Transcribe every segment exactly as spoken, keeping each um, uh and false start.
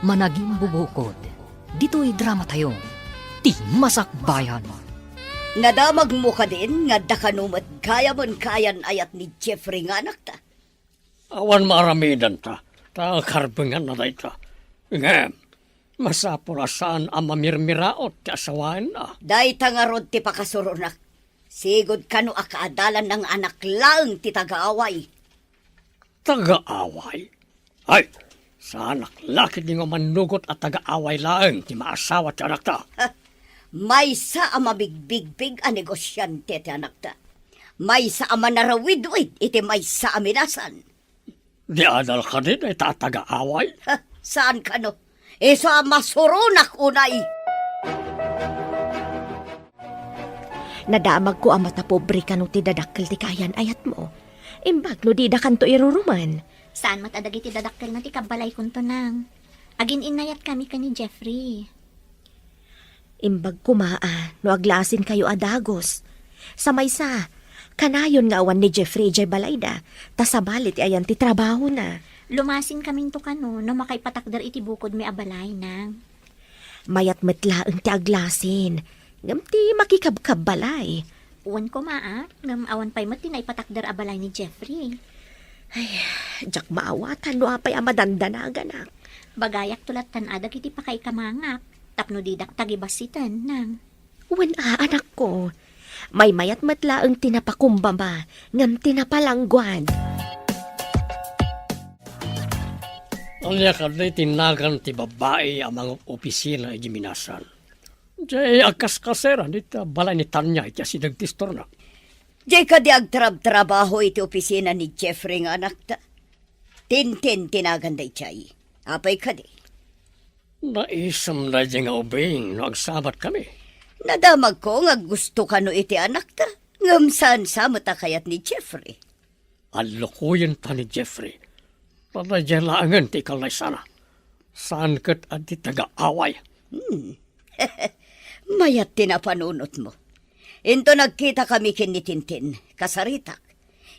Managimbubukod ditoy dramatayo, ti Masakbayan. Nadamagmo kadin nga adda kano met gayam ken kayan-ayat ni Jeffrey nga anakta? Awan maaramidenta, ta karbenganna dayta. Ngem, masapul a saan a mamirmiraot ti asawaenna. Dayta ngarud ti pakasuronak. Sigud kano a kaadalanna nga anak laeng ti tagaaway. Tagaaway? Ay, saanak la ketdi nga mannugot a tagaaway laeng ti maasawa ti anakta. Ha, maysa a mabigbigbig a negosiante ti anakta. Maysa a manarawidwid iti maysa a minasan. Di adal kadi dayta a tagaaway? Ha, saan kano? Isu a masuronak unay. Nadamagko a matapobre kano ti dadakkel ti kayan-ayatmo. Imbag no didakanto iruruman. Saan met a dagiti dadakkelna ti kabbalaykonto, nang. Agin-innayatkami ken ni Jeffrey. Imbag koma a no aglasinkayo a dagus. Sa maysa, kanayon nga awan ni Jeffrey idiay balayda, ta sabali ti ayan ti trabahona. Lumasinkaminto kano no makaipatakder iti bukodmi a balay, nang. Mayat met laeng ti aglasin, ngem ti makikabkabbalay. Wen koma a, ngem awan pay met ti naipatakder a balay ni Jeffrey. Ay, diak maawatan no apay a madandanaganak. Bagayakto lattan a dagiti pakaikamangak, tapno didak tagibassiten, nang. Wen a, anakko. Maymayat met laeng ti napakumbaba, ngem ti napalangguad. Ania kadi ti nagan ti babbai a mangopisina idiay minasan? Diay agkaskaseran iti balay ni Tanya iti asideg ti istorna. Diay kadi agtrabtrabaho iti opisina ni Jeffrey nga anakta? Tintin ti nagan daydiay. Apay kadi? Naisem daydiay nga ubing no agsabatkami. Nadamagko nga aggusto kano iti anakta, ngem saan sa met a kayat ni Jeffrey. Allukoyenta ni Jeffrey. Daydiay laengen ti ikallaysana. Saan ket a ti tagaaway. Hmm. Mayat ti napanunotmo. Inton agkitakami ken ni Tintin, kasaritak.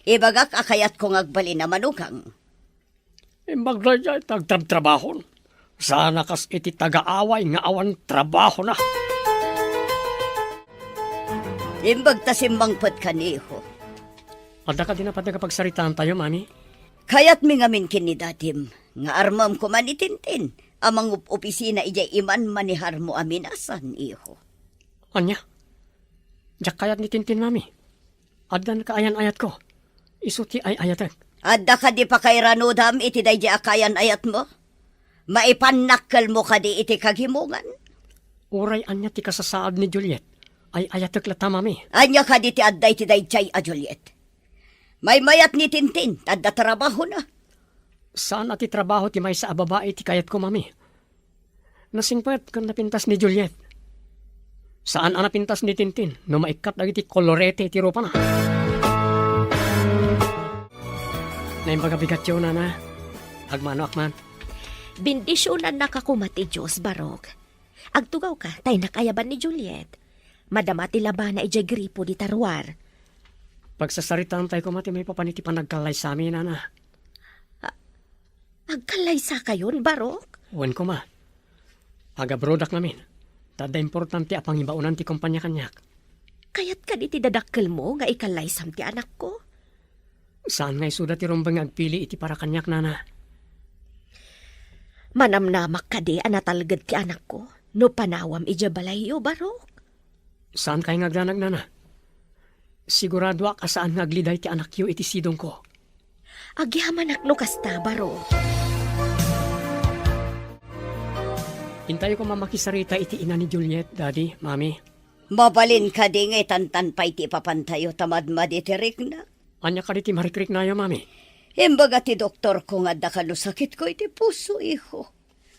Ibagak a kayatko nga agbalin a manugang. Imbag daydiay ti agtrabtrabahon. Saan a kas iti tagaaway nga awan trabahona. Imbag ta simmangpetka, iho. Adda kadi napategka pagsaritaantayo, Mami? Kayatmi ngamin ken ni Dadim nga armem koma ni Tintin a mangup-opisina idiay imanmaneharmo a minasan, iho. Ania? Diak kayat ni Tintin, Mami. Addan kaayan-ayatko. Isu ti ay-ayatek. Adda kadi pakairanudam iti daydiay a kaayan-ayatmo? Maipannakkelmo kadi iti kagimongan? Uray ania ti kasasaad ni Juliet, ay-ayatek latta, Mami. Ania kadi ti adda iti daydiay a Juliet? Maymayat ni Tintin, adda trabahona. Saan a ti trabaho ti maysa a babai ti kayatko, Mami. Nasingpet ken napintas ni Juliet. Saan a napintas ni Tintin no maikkat dagiti kolorete ti rupana. Naimbag a bigatyo, Nana. Agmanoak man. Bendisionannaka koma ti Dios, Barok. Agtugawka, ta innak ayaban ni Juliet. Madama ti labana idiay gripo dita ruar. Pagsasaritaantay koma ti maipapan iti panagkallaysami, Nana. A-, agkallaysakayon, Barok? Wen koma. Agabrodak ngamin. Ta adda importante a pangibaonan ti kompania kaniak. Kayat kadi ti dadakkelmo nga ikallaysam ti anakko? Saan nga isuda ti rumbeng nga agpili iti para kaniak, Nana. Manamnamak kadi a natalged ti anakko no panawam idiay balayyo, Barok? Saan kay nga agdanag, Nana? Siguradoak a saan nga agliday ti anakyo iti sidongko. Agyamanak no kasta, Barok. Intayo koma makisarita iti ina ni Juliet, Daddy, Mami. Mabalin kadi nga itantan pay ti ipapantayo ta madmadi ti rikna? Ania kadi ti marikriknayo, Mami? Imbaga ti doktorko nga adda kano sakitko iti puso, iho.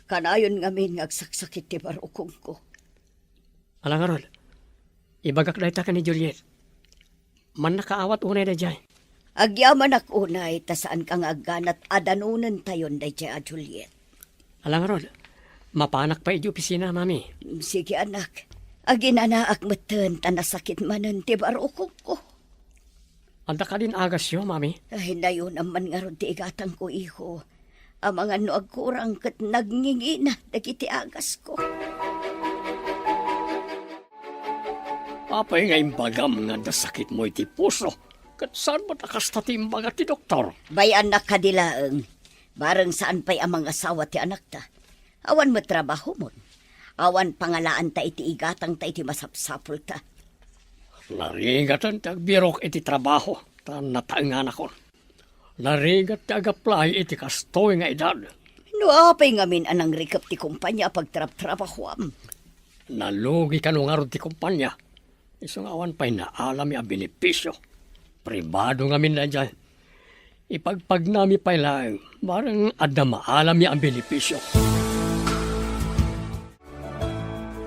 Kanayon ngamin nga agsaksakit ti barukongko. Ala ngarud, ibagak dayta ken ni Juliet. Mannakaawat unay daydiay. Agyamanak unay ta saanka nga agganat a danonentayon daydiay a Juliet. Ala ngarud, mapanak pay idiay opisina, Mami. Sige, anak. Aginanaak metten ta nasakit manen ti barukongko. Adda kadin agasyo, Mami? Ay, nayonam man ngarud ti igatangko, iho. Amangan no agkurang ket nagngingina dagiti agasko. Apay nga imbagam nga adda sakitmo iti puso? Ket saan met a kasta ti imbaga ti doktor? Bay-annak kadi laeng. Bareng saan pay a mangasawa ti anakta. Awan met trabahomon. Awan pangalaanta iti igatangta iti masapsapulta. Narigaten ti agbirok iti trabaho, ta nataenganakon. Narigat ti ag-apply iti kastoy nga edad. No apay ngamin a nangrikep ti kumpanya a pagtrabtrabahoam? Nalugi kano ngarud ti kumpanya? Isu nga awan pay naalami a benepisio. Pribado ngamin daydiay. Ipagpagnami pay laeng, bareng adda maalami a benepisio.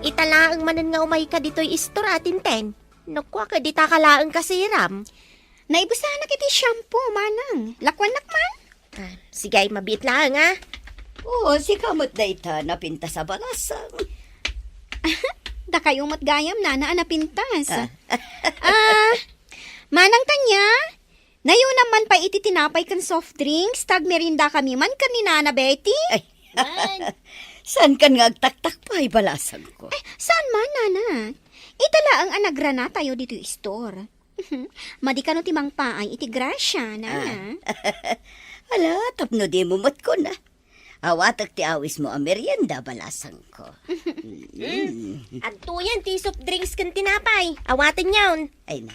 Ita laeng manen nga umayka ditoy istor a, Tinten. No kua ket dita ka laeng kasiram. Naibusanak iti shampoo, manang. Lakuannak man? Ah, sige, mabiit laeng, ah. Oo, sika met dayta napintas a balasang. Dakayo met gayam, nana, a napintas. Ah. Ah, Manang Tanya, nayunam man pay iti tinapay ken soft drinks, ta agmeriendakami man ken ni Nana Betty. Ay. Wan. Saan kan nga agtaktak pay, balasangko? Eh, saan man, nana? Ita laeng a nagranatayo ditoy istor. Madi kano ti mangpaay iti grasya, nana. Ah. Ala, tapno dimo met kuna. Awatek ti awismo a merienda, balasangko. Mm. Adtoyen ti soft drinks ken tinapay. Awatenyon. Ay na.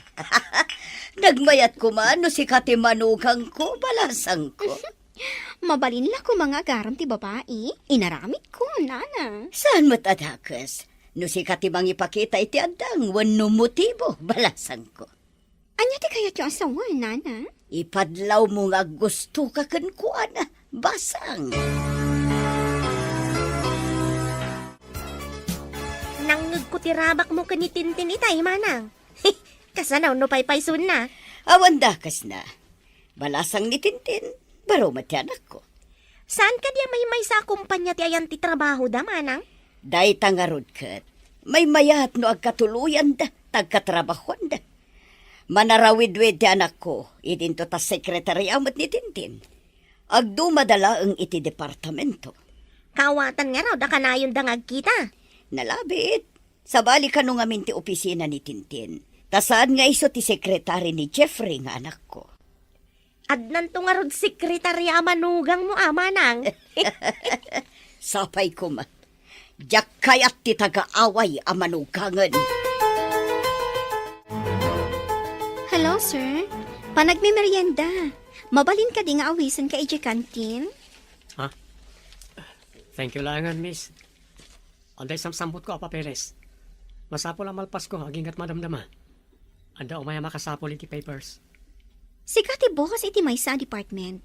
Nagmayat koma no sika ti manugangko, balasangko. Mabalin la koma nga agaram ti babai. Inaramidko, nana. Saan met a dakes? No sika ti mangipakita iti addang wenno motibo, balasangko. Ania ti kayatyo a sawen, nana? Ipadlawmo nga aggustoka kenkuana, basang. Nangngegko ti rabakmo ken ni Tintin itay, manang. Kasano no paypaysunna? Awan dakesna. Balasang ni Tintin, baro met ti anakko. Saan kadi a maymaysa a kumpanya ti ayan ti trabahoda, manang? Dayta ngarud ket, maymayat no agkatuloyanda, ta agkatrabahoanda. Manarawidwid ti anakko, idinto ta sekretarya met ni Tintin. Agdumada laeng iti departamento. Kaawatan ngarud a kanayonda nga agkita? Nalabit. Sabali kano ngamin ti opisina ni Tintin. Ta saan nga isu ti sekretari ni Jeffrey nga anakko. Addanto ngarud sekretarya a manugangmo, a, manang? Sapay koma. Diak kayat ti taga-away a manugangen. Hello, sir. Panagmemerienda. Mabalin kadi nga awisenka idiay kantin? Ha? Thank you laengen, miss. Adda isamsambutko a papeles. Masapul a malpasko aginggat madamdama. Adda umay a makasapul iti papers. Sika ti boss iti maysa a department.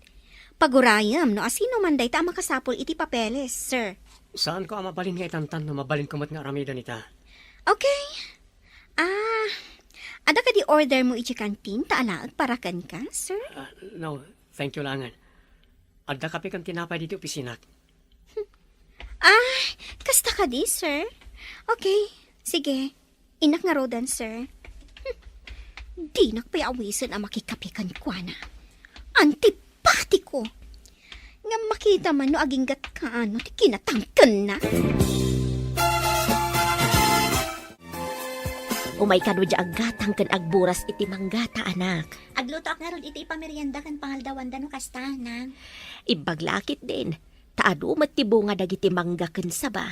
Pagurayem no asino man dayta a makasapul iti papeles, sir. Saanko a mabalin nga itantan no mabalinko met nga aramiden ita. Okay. Ah, adda kadi order mo iti kantin ta alaek para kenka, sir? Ah, no, thank you laengen. Adda kape ken tinapay ditoy opisinak. Ah, kasta kadi, sir? Okay, sige. Innak ngaruden, sir. Hmm. Dinak pay awisen a makikape kenkuana. Antipatiko! Ngem makita man no aginggatka no ti kinatangkenna. Umay kano diay aggatang ken agburas iti manggata, anak. Aglutoak ngarud iti ipamerienda ken pangaldawanda no kasta, nang. Imbag la ketdin, ta adu met ti bunga dagiti mangga ken saba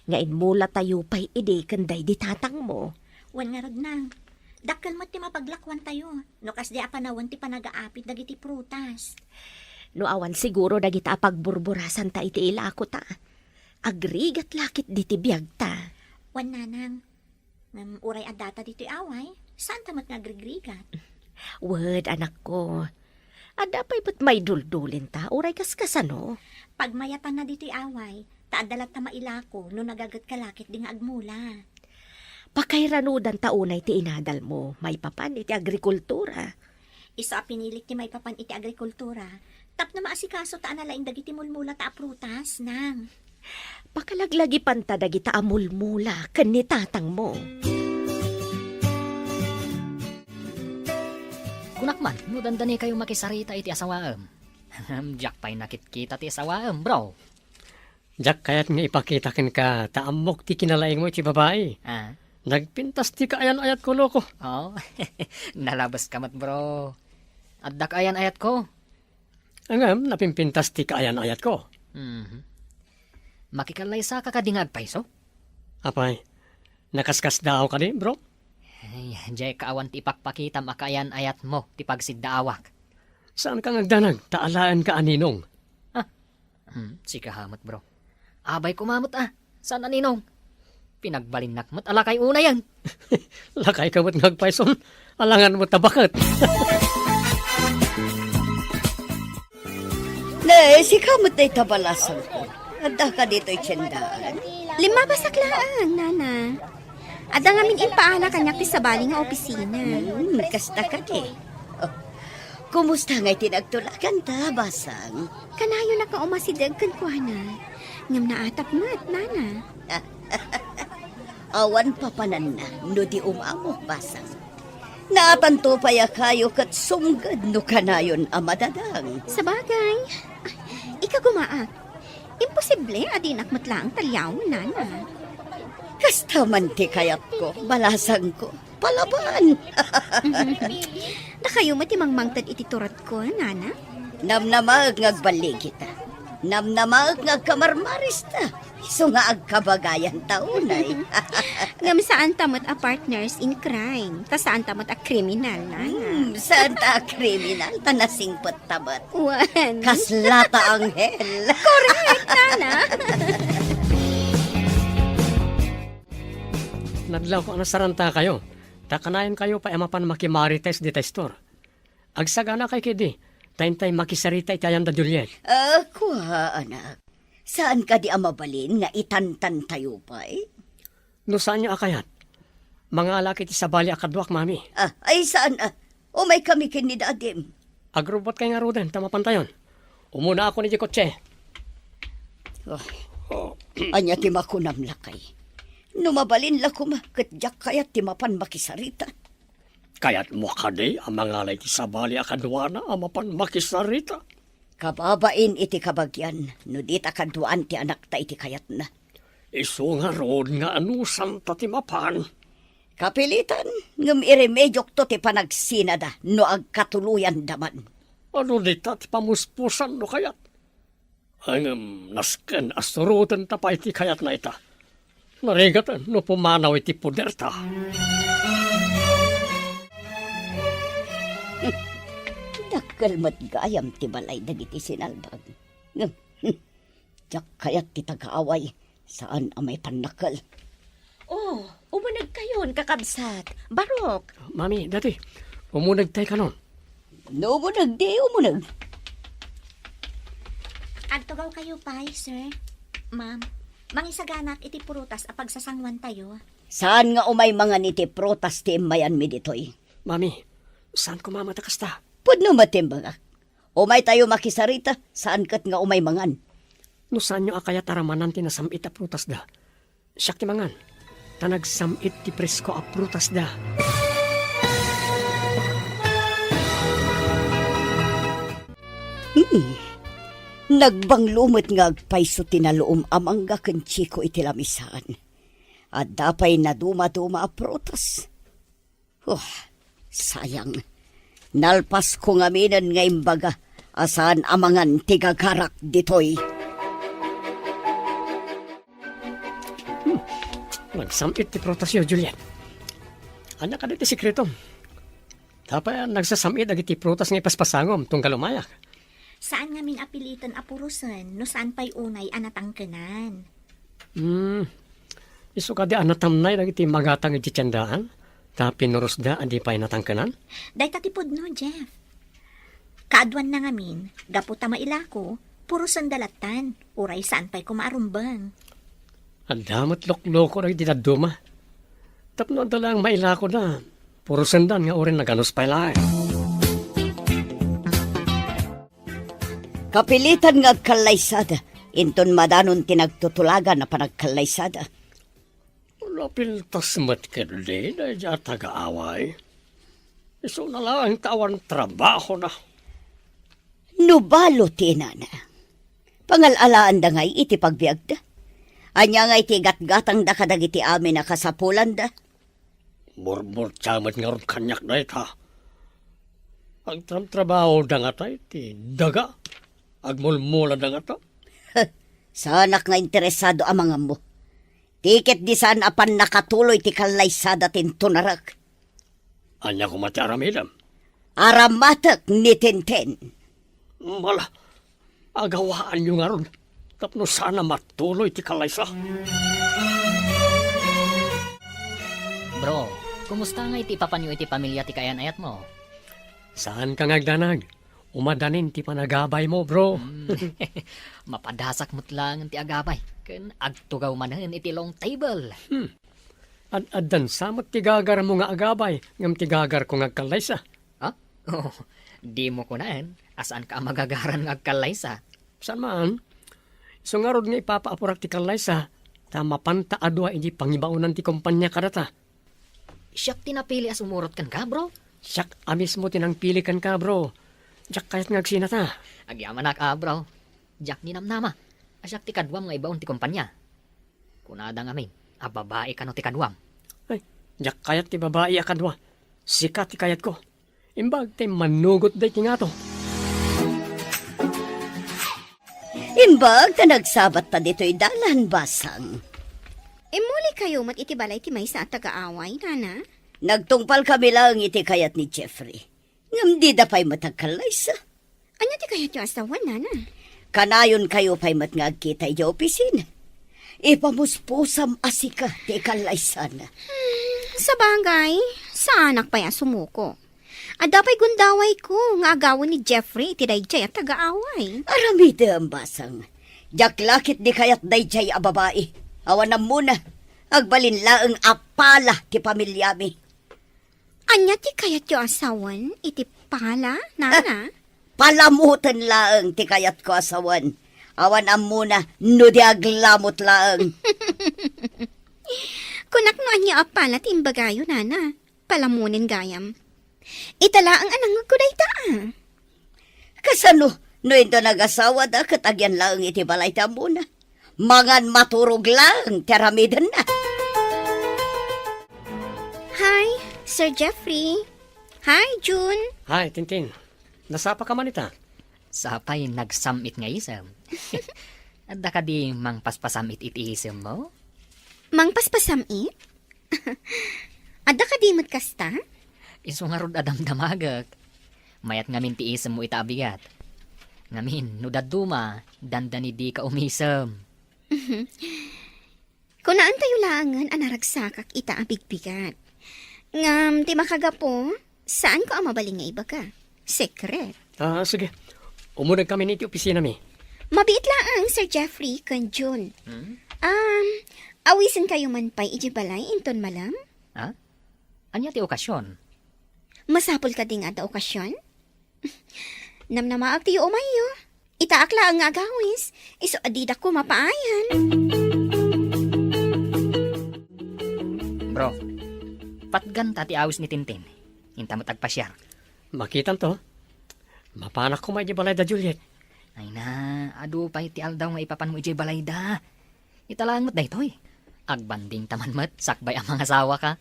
nga inmulatayo pay idi ken daydi tatangmo. Wen ngarud, nang. Dakkel met ti mapaglakuantayo no kasdi a panawen ti panagaapit dagiti prutas. No awan siguro dagita a pagburburasanta iti ilakota, agrigat la ketdi ti biagta. Wen, nanang. Ngem uray addata ditoy away, saanta met nga agrigrigat. Wen, anakko. Adda pay met maiduldulinta, uray kaskasano. Pagmayatanna ditoy away, ta adda latta mailako no nagagetka la ketdi nga agmula. Pakairanudanta unay ti inadalmo, maipapan iti agrikultura. Isu a pinilik ti maipapan iti agrikultura, tapno maasikaso ta a nalaing dagiti mulmulata a prutas, nang. Pakalaglagipanta dagita a mulmula ken ni tatangmo. Kunak man, no dandanikayo makisarita iti asawaem, Diak pay nakitkita ti asawaem, bro. Diak kayat nga ipakita kenka ta ammok ti kinalaingmo iti babai. Ah. Nagpintas ti kaayan-ayatko, loko. Oh, nalabeska met, bro. Adda kaayan-ayatko. Ngem, napimpintas ti kaayan-ayatko. Mhm. Makikallaysa ka kadi nga agpayso? Apay, nakaskasdaaw kadi, bro? Ay, diay kaawan ti ipakpakitam a kaayan-ayatmo ti pagsiddaawak. Saan ka nga agdanag, ta alaen ka a ninong. Ah, hmm, sika met, bro. Abay koma met, ah. Saan a ninong? Pinagbalinnak met a lakay unayen. Lakay ka met nga agpayson. Alangan mo ta baket. Ne, sika met dayta balasangko. Adda ka ditoy tiendaan. Limmabasak laeng, nana. Adda ngamin impaala kaniak ti sabali nga opisina. Hmm, kasta kadi. Oh, kumusta ngay ti nagtulaganta, basang? Kanayonak nga umasideg kenkuana. Ngem naatap met, nana. Awan papananna no di umamok, basang. Naatanto pay a kayo ket sumged no kanayon a madadang. Sabagay, ikagumaak. Imposible a dinak met laeng taliawen, nana. Kasta man ti kayatko, balasangko. Palaban! Dakayo met ti mangmangted iti turatko, nana? Namnamaek nga agballigita. Namnamaek nga agkamarmarista. Isu nga agkabagayan ta unay. Ngem saanta met a partners in crime. Ta saanta met a kriminal, nana. Hmm, saanta a kriminal, ta nasingpet ta met. Wen. Kasla ta anghel. Correct, nana. Nadlawko a nasarantakayo, ta kanayon kayo pay a mapan makimarites dita store. Agsaganakay kadi, ta intay makisarita iti ayan da Juliet. Ah, kua, anak. Saan kadi a mabalin nga itantantayo pay? No saanyo a kayat, mangalak iti sabali a kaduak, mami. Ah, ay saan, ah. Umay kami ken ni dadim. Agrubbot kay ngaruden ta mapantayon. Umuna ako ni kotse. Ah, ania ti makunam, lakay? No mabalin la koma, ket diak kayat ti mapan makisarita. Kayatmo kadi a mangala iti sabali a kaduana a mapan makisarita? Kababain iti kabagian, no dita kaduaan ti anakta iti kayatna. Isu ngarud nga anusanta ti mapan. Kapilitan, ngem iremediokto ti panagsinada no agkatuloyanda man. Ano dita ti pamuspusan no kayat? Ngem nasken a surotenta pay ti kayatna ita. Narigaten no pumanaw iti poderta. Dakkel met gayam ti balay dagiti sinalbag. Ngem, hmm, diak kayat ti taga-away. Saan a maipannakkel. Oh, umunegkayon, kakabsat. Barok. Mami, dati, umunegtay kanon. No umuneg, di umuneg. Agtugawkayo pay, sir. Ma'am, mangisaganak iti prutas a pagsasanguantayo. Saan nga umay mangan iti prutas ti immayanmi ditoy? Mami, saan ko mamata kasta? Pudno met ti imbagak. Umaytayo makisarita, saan ket nga umay mangan. No saanyo a kayat a ramanan ti nasam-it a prutasda, siak ti mangan, ta nagsam-it ti presko a prutasda. Hmm. Nagbanglo met nga agpayso ti naluom a mangga ken Chico iti lamisaan. Adda pay nadumaduma a prutas. Oh, sayang. Nalpasko ngaminen nga imbaga a saan a mangan ti gagarak ditoy. Hmm. Nagsam-it ti prutasyo, Juliet. Ania kadi ti sekretom? Tapay nagsasam-it dagiti prutas nga ipaspasangom tunggal umayak. Saan ngamin a piliten a purosen no saan pay unay a natangkenan. Hmm. Isu kadi a natamnay dagiti magatang iti tiendaan, ta pinurosda a di pay natangkenan? Dayta ti pudno, Jeff. Kaaduanna ngamin, gapu ta mailako, purosenda lattan, uray saan pay koma a rumbeng. Adda met lukloko dagiti dadduma. Tapno adda laeng mailakoda, purosendan nga uray naganus pay laeng. Kapilitan nga agkallaysada, inton madanon ti nagtutulagan a panagkallaysada. Napintas met ketdi daydiay a taga-away. Isuna laeng ta awan trabahona. No balo ti inana, pangal-alaanda ngay iti pagbiagda? Ania ngay ti igatgatangda kadagiti amin a kasapulanda? Murmurtia met ngarud kaniak dayta. Agtramtrabahoda ngata iti daga. Agmulmulada ngata. Saanak nga interesado a mangammo. Ti ket di saan a pannakatuloy ti kallaysada ti intunarek. Ania koma ti aramidem? Aramatek ni Tintin. Mala, agawaanyo ngarud tapno saan a matuloy ti kallaysa. Bro, kumusta nga iti papanyo iti pamilya ti kaayan-ayatmo? Saanka nga agdanag. Umadanin ti panagabaymo, bro. Hmm. Mapadasak met laeng ti agabay. Ken agtugaw manen iti long table. Hmm. Ad-addan sa met ti gagarmo nga agabay, ngem ti gagarko nga agkallaysa. Ha? Oh, dimo kunaen a saanka a magagaran nga agkallaysa. Saan man? Isu ngarud nga ipapaapurak ti kallaysa, ta mapanta a dua iti pangibaonan ti kompania kadata. Siak ti napili a sumurot kenka, bro. Siak a mismo ti nangpili kenka, bro. Diak kayat nga agsinata. Agyamanak a, bro. Diak ninamnama a siak ti kaduam nga ibaon ti kompania. Kunada ngamin a babai kano ti kaduam. Ay, diak kayat ti babai a kadua. Sika ti kayatko. Imbag ti mannugot daytoy ngato. Imbag ta nagsabatta ditoy dalan, Basang. Immuli kayo met iti balay ti maysa a taga-away, Nana? Nagtungpal kami laeng iti kayat ni Jeffrey. Ngem dida pay met agkallaysa. Ania ti kayatyo a sawen, Nana? Kanayon kayo pay met nga agkita iti opisina. Ipamuspusam a sika ti ikallaysana. Hmm, sabagay, saanak pay a sumuko. Adda pay gundawayko nga agawen ni Jeffrey iti daydiay a taga-away. Aramidem, Basang. Diak la ketdi kayat daydiay a babai. Awan ammona. Agbalin laeng a pala ti pamiliami. Ania ti kayatyo a sawen iti pala, Nana? Ah, palamoten laeng ti kayatko a sawen. Awan ammona no di aglamot laeng. Kunak no ania a pala ti imbagayo, Nana. Palamonen gayam. Ita laeng a nangngegko dayta, a. Kasano no inton agasawada ket agyan laeng iti balay ti ammona? Mangan maturog laeng ti aramidenna. Hi, Sir Jeffrey. Hi, June. Hi, Tintin. Nasapa ka man ita? Sapay nagsam-it nga isem. Adda kadi mangpaspasam-it iti isemmo? Mangpaspasam-it? Adda kadi met kasta? Isu ngarud a damdamagek. Mayat ngamin ti isemmo ita a bigat. Ngamin, no dadduma, dandani dika umisem. Kunaentayo laengen a naragsakak ita a bigbigat. Ngem ti makagapu, saanko a mabalin nga ibaga. Sekret. Ah, sige. Umuna kami iti opisinami. Mabiit laeng, Sir Jeffrey ken June. Hmm? Um, awisenkayo man pay iti balay inton malem? Ha? Ania ti okasion? Masapul kadi nga adda okasion? Namnamaak ti yuumayyo. Itaak laeng nga agawis, isu a didak koma paayan. Bro, patganta ti awis ni Tintin. Inta met agpasiar. Makitanto. Mapanak koma idiay balayda, Juliet. Ay na, adu pay ti aldaw nga ipapanmo idiay balayda. Ita laeng met daytoy. Agbanding ta man met sakbay a mangasawaka.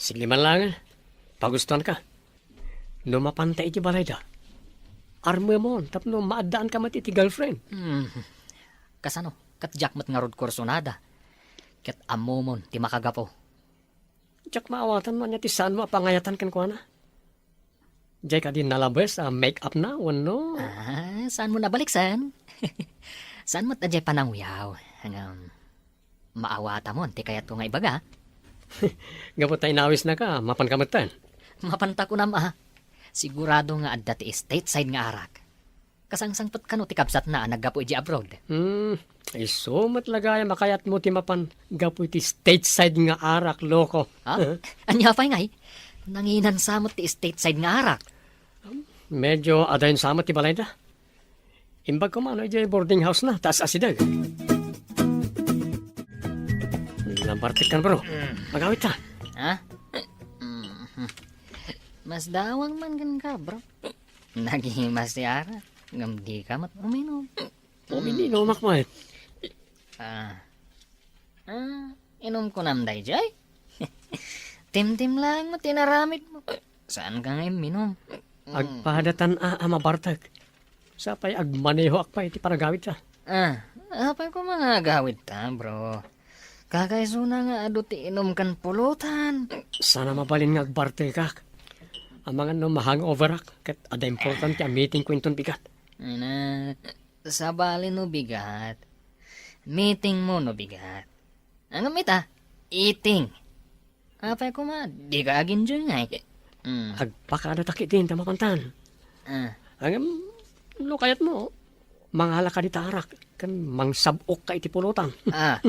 Sige man laeng. Pagustuanka. No mapanta iti balayda, armemon tapno maaddaanka met iti girlfriend. Hmm. Kasano? Ket diak met ngarud kursonada. Ket ammomon ti makagapu. Diak maawatan no ania ti saanmo a pangayatan kenkuana. Diay kadi nalabes a make-up na wenno? Ah, saanmo nabaliksan? Saan met a diay pananguyaw? Ngem, maawatamon ti kayatko nga ibaga. Gapu ta inawisnaka, mapanka metten? Mapanta kunam a. Sigurado nga adda ti stateside nga arak. Kasangsangpet kano ti kabsatna a naggapu idiay abroad? Hmm, isu met la gayam a kayatmo ti mapan gapu iti stateside nga arak, loko. Ha? Ania pay ngay? Nanginan sa met ti stateside nga arak. Medyo adayon sa met ti balayda. Imbag koma no idiay boarding house na, taas asideg. Lampartik kan, bro. Agawid ta. Ha? Mas dawang man kenka, bro. Nagimas ti arak. Ngem dika met uminom. Uminom ak met. Ah. Ah, inumko nam daydiay? Timtim laeng met ti inaramidmo. Saanka nga imminom? Agpadatan a, a mabartek. Sapay agmanehoak pay iti panagawidta. Ah, apay koma nga agawidta, bro? Kakaisuna nga adu ti inum ken pulutan. Saan a mabalin nga agbartekak. Amangan no ma-hangoverak, ket adda importante a meetingko inton bigat. Ina, sabali no bigat. Meetingmo no bigat. Ngem ita, eating. Apay koma, dika ag-enjoy ngay. Mm. Agpakadatak iti inta mapantan. Ah. Ngem, no kayatmo, mangalaka dita arak, ken mangsab-okka iti pulutan. Ah.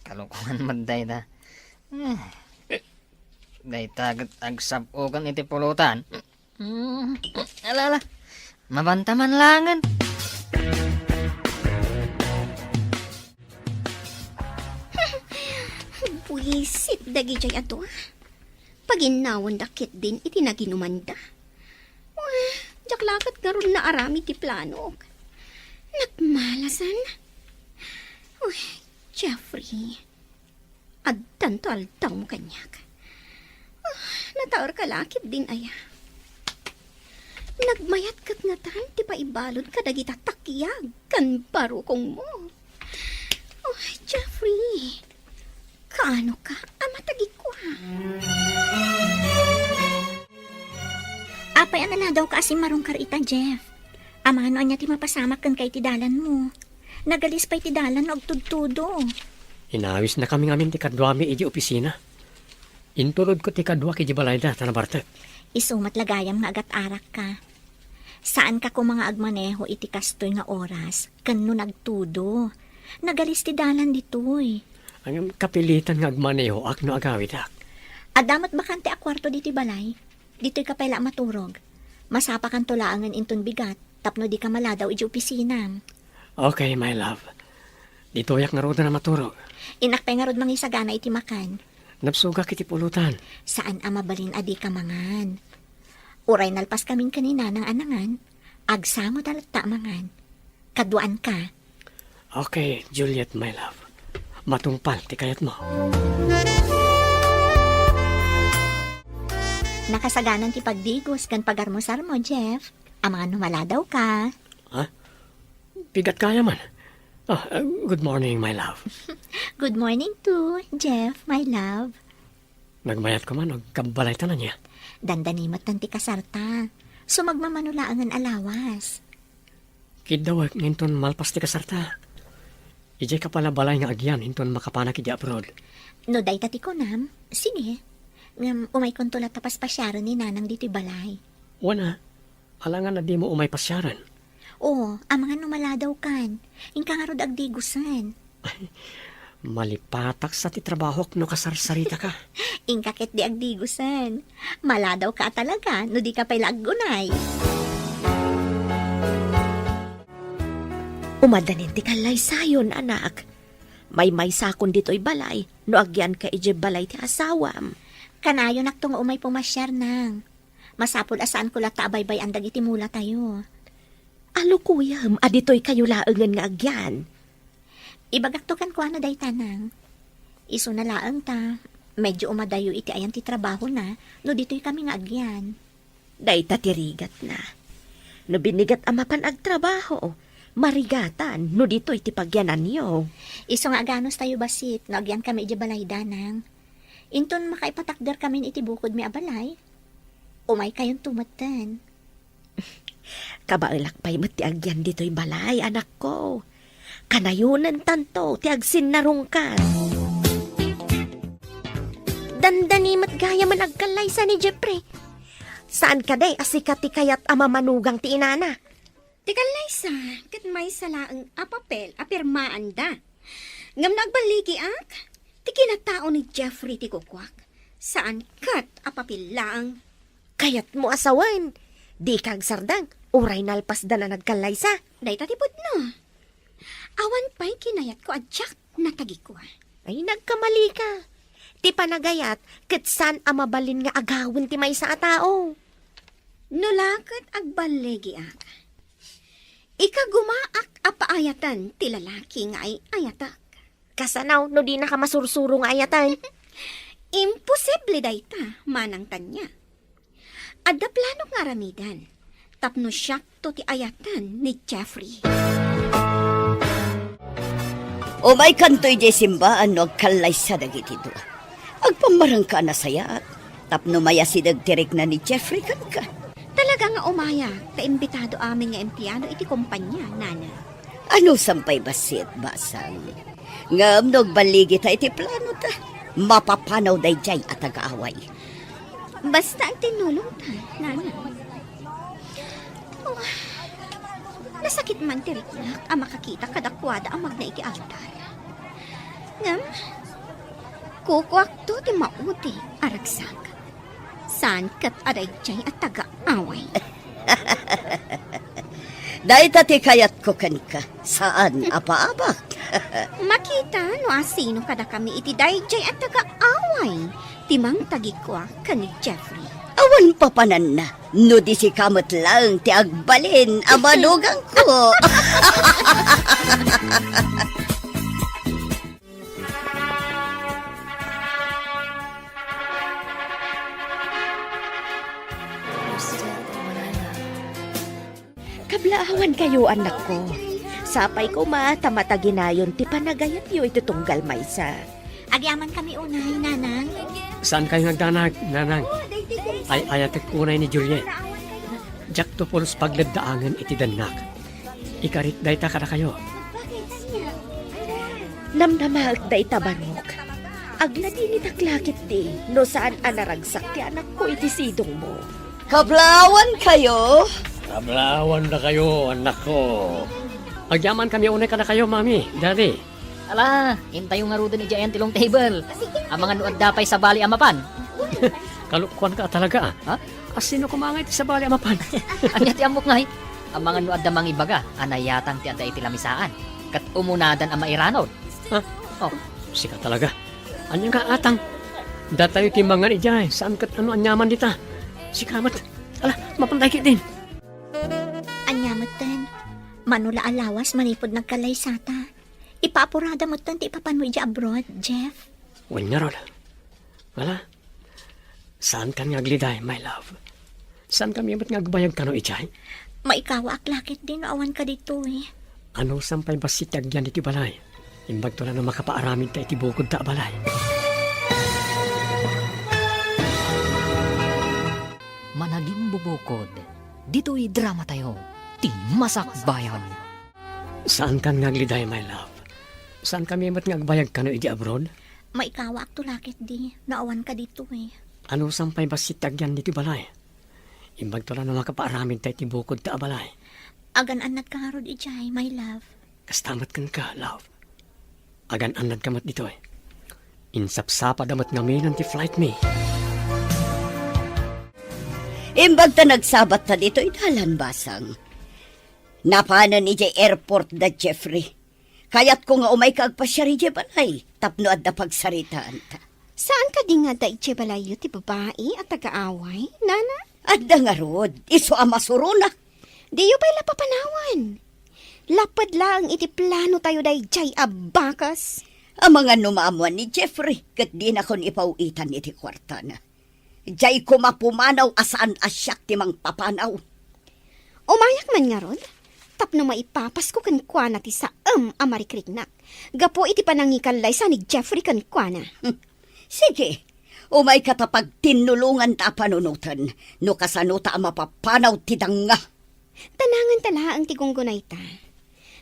Kalokohan met dayta. Ah. Dayta ket agsab-okan iti pulutan. Hmm, ala, ala. Mabanta man laengen. Buisit dagidiay a dua. Paginnawenda ketdin iti naginumanda. Uy, diak la ket ngarud naaramid ti planok. Nagmalasan. Uy, Jeffrey. Addanto aldawmo kaniak. Ah, nataerka la ketdin aya. Nagmayat ket natan ti paibalud kadagita takiag ken barukongmo. Oh, Jeffrey, kaano ka a matagikua? Apay a naladawka a simmarungkar ita, Jeff? Amangan no ania ti mapasamak kenka iti dalanmo. Nagalis pay ti dalan no agtudtudo. Inawisnakami ngamin ti kaduami iti opisina. Intulodko ti kaduak iti balayda ta nabartek. Isu met la gayam nga agat-arakka. Saanka koma nga agmaneho iti kastoy nga oras ken no nagtudo. Nagalis ti dalan ditoy. Ngem kapilitan nga agmanehoak no agawidak. Adda met bakante a kuarto ditoy balay. Ditoyka pay la a maturog. Masapakanto laengen inton bigat tapno dika maladaw iti opisinam. Okay, my love. Ditoyak ngaruden a maturog. Innak pay ngarud mangisagana iti makan. Nabsogak iti pulutan. Saan a mabalin a dika mangan. Uray nalpaskamin ken ni Nanang a nangan, agsangoda latta a mangan. Kaduaanka. Okay, Juliet, my love. Matungpal ti kayatmo. Nakasaganan ti pagdigos ken pagarmusarmo, Jeff. Amangan no maladawka. Ha? Bigat kaya man. Ah, uh, good morning, my love. Good morning too, Jeff, my love. Nagmayat koma no agkabbalaytan ania? Dandani metten ti kasarta. Sumagmamano laengen a lawas. Kiddawek nga inton malpas ti kasarta, idiay ka pay la balay nga agyan inton makapanak iti abroad. No dayta ti kunam, sige. Ngem umaykonto latta paspasiaren ni Nanang ditoy balay. Wen a, alangan a dimo umay pasiaren. Oo, amangan no maladawkan. Inka ngarud agdigosen. Malipatak sa ti trabahok no kasarsaritaka. Inka ketdi agdigosen. Maladawka a talaga no dika pay la aggunay. Umadanin ti kallaysayon, anak. Maymaysakon ditoy balay no agyanka idiay balay ti asawam. Kanayonakto nga umay pumasiar, Nang. Masapul a saanko latta a baybay-an dagiti mulatayo. Alukuyem a ditoykayo laengen nga agyan. Ibagakto kenkuana dayta, Nang. Isuna laeng ta, medyo umadayo iti ayan ti trabahona no ditoykami nga agyan. Dayta ti rigatna. No binigat a mapan agtrabaho, marigatan no ditoy ti pagyananyo. Isu nga aganustayo bassit no agyankami idiay balayda, Nang. Inton makaipatakderkamin iti bukodmi a balay, umaykayonto metten. Kabaelak pay met ti agyan ditoy balay, anakko. Kanayonentanto ti agsinnarungkar. Dandani met gayamen agkallaysa ni Jeffrey. Saan kadi a sika ti kayat a mamanugang ti inana? Ti kallaysa ket maysa laeng a papel a pirmaanda. Ngem no agballigiak, ti kinatao ni Jeffrey ti kukuak, saan ket a papel laeng. Kayatmo a sawen, dika agsardeng, uray nalpasdan a nagkallaysa. Dayta ti pudno. Awan pay kinayatko a diak natagikua. Ay, nagkamalika. Ti panagayat, ket saan a mabalin nga agawen ti maysa a tao. No la ket agballigiak, Ikagumaak a paayaten ti lalaki nga ay-ayatek. Kasano no dinaka masursuro nga ayaten? Imposible dayta, Manang Tanya. Adda planok nga aramiden tapno siakto ti ayaten ni Jeffrey. Umaykanto idiay simbaan no agkallaysa dagiti dua. Agpammarangka a nasayaat tapno mayasideg ti rikna ni Jeffrey kenka. Talaga nga umayak ta imbitado amin nga empleyado iti kompania, Nana. Anusan pay bassit, Basang? Ngem no agballigita iti planota, mapapanaw daydiay a taga-away. Basta agtinnulongta, Nana. Oh, nasakit man ti riknak a makakita kadakuada a magna iti altar. Ngem, kukuakto ti maudi a ragsak. Saan ket a daydiay a taga-away. Dayta ti kayatko kenka, saan a paabak. Makita no asino kadakami iti daydiay a taga-away ti mangtagikua ken ni Jeffrey. Awan papananna, no di sika met laeng ti agbalin a manugangko. Kablaawankayo, annakko. Sapay koma ta mataginayon ti panagayatyo iti tunggal maysa. Agyamankami unay, Nanang. Saankayo nga agdanag, Nanang? Ay-ayatek unay ni Juliet. Diakto pulos pagleddaangen iti dennak. Ikarit dayta kadakayo. Namnamaek dayta, Barok. Agladingitak la ketdi no saan a naragsak ti anakko iti sidongmo. Kablaawankayo? Kablaawandakayo, annakko. Agyamankami unay kadakayo, Mami, Daddy. Ala, intayo ngaruden idiay ayan ti long table. Amangan no adda pay sabali a mapan. Kalokuanka talaga, a. Ha? Asino koma ngay ti sabali a mapan? Ania ti ammok ngay? Amangan no adda mangibaga a nayatang ti adda iti lamisaan, ket umunadan a mairanod. Ha? Oh. Sika talaga. Ania nga atang? Datayo ti mangan idiay, saan ket no aniaman dita? Sika met. Ala, mapantay ketdin. Ania metten? Mano la a lawas manipud nagkallaysata. Ipaapurada metten ti ipapano idiay abroad, Jeff. Wen ngarud. Ala, saankan nga agliday, my love. Saankami met nga agbayag kano idiay? Maikawaak la ketdi no awanka ditoy. Anusan pay bassit ti agyan iti balay? Imbagto la no makapaaramidta iti bukodta a balay. Managimbubukod, ditoy dramatayo, ti Masakbayan. Saankan nga agliday, my love. Saankami met nga agbayag kano iti abroad? Maikawaakto la ketdi no awanka ditoy. Anusan pay bassit ti agyan ditoy balay? Imbagto la no makapaaramidta iti bukodta a balay. Agan-annadka ngarud idiay, my love. Kasta met kenka, love. Agan-annadka met ditoy. Insapsapada met ngamin ti flight mi. Imbagta nagsabatta ditoy dalan, Basang. Napanen idiay airport da Jeffrey. Kayatko nga umayka agpasiar idiay balay tapno adda pagsaritaanta. Saan kadi nga adda idiay balayyo ti babai a taga-away, Nana? Adda ngarud, isu a masuronak. Diyo pay la papanawan. Laped laeng iti planotayo daydiay a bakas. Amangan no maammuan ni Jeffrey ket dinakon ipaw-itan iti kuartana. Diay koma pumanaw a saan a siak ti mangpapanaw. Umayak man ngarud, tapno maipapasko kenkuana ti saem a marikriknak, gapu iti panangikallaysa ni Jeffrey kenkuana. Sige, umayka ta pagtinnulonganta a panunoten no kasanota a mapapanaw ti danga. Tananganta laeng ti gunggunayta,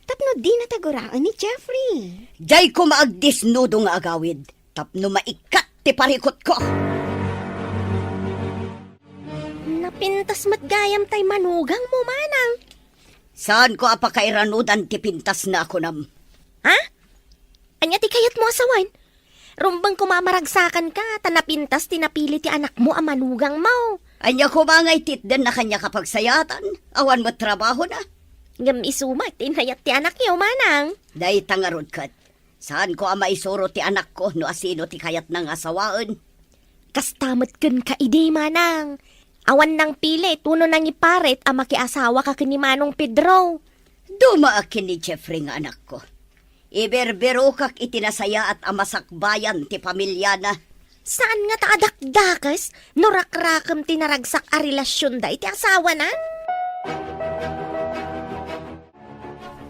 tapno dinata guraen ni Jeffrey. Diay koma agdisnudo nga agawid. Tapno maikkat ti parikutko. Napintas met gayam tay manugangmo, manang. Saanko a pakairanudan ti pintasna a kunam. Ha? Ania ti kayatmo a sawen? Rumbeng koma a maragsakanka, ta napintas ti napili ti anakmo a manugangmo. Ania koma nga ititdenna kaniak a pagsayaatan? Awan met trabahona. Ngem isu met ti inayat ti anakyo, manang. Dayta ngarud ket. Saanko a maisuro ti anakko no asino ti kayatna nga asawaen. Kasta met kenka idi, manang. Awan nangpili, tuno nangiparit a makiasawaka ken ni Manong Pedro. Dumaak ken ni Jeffrey nga anakko. Iberbirokak iti nasayaat a masakbayan ti pamiliana. Saan nga ta adakdakes no rakrakem ti naragsak a relasionda iti asawana?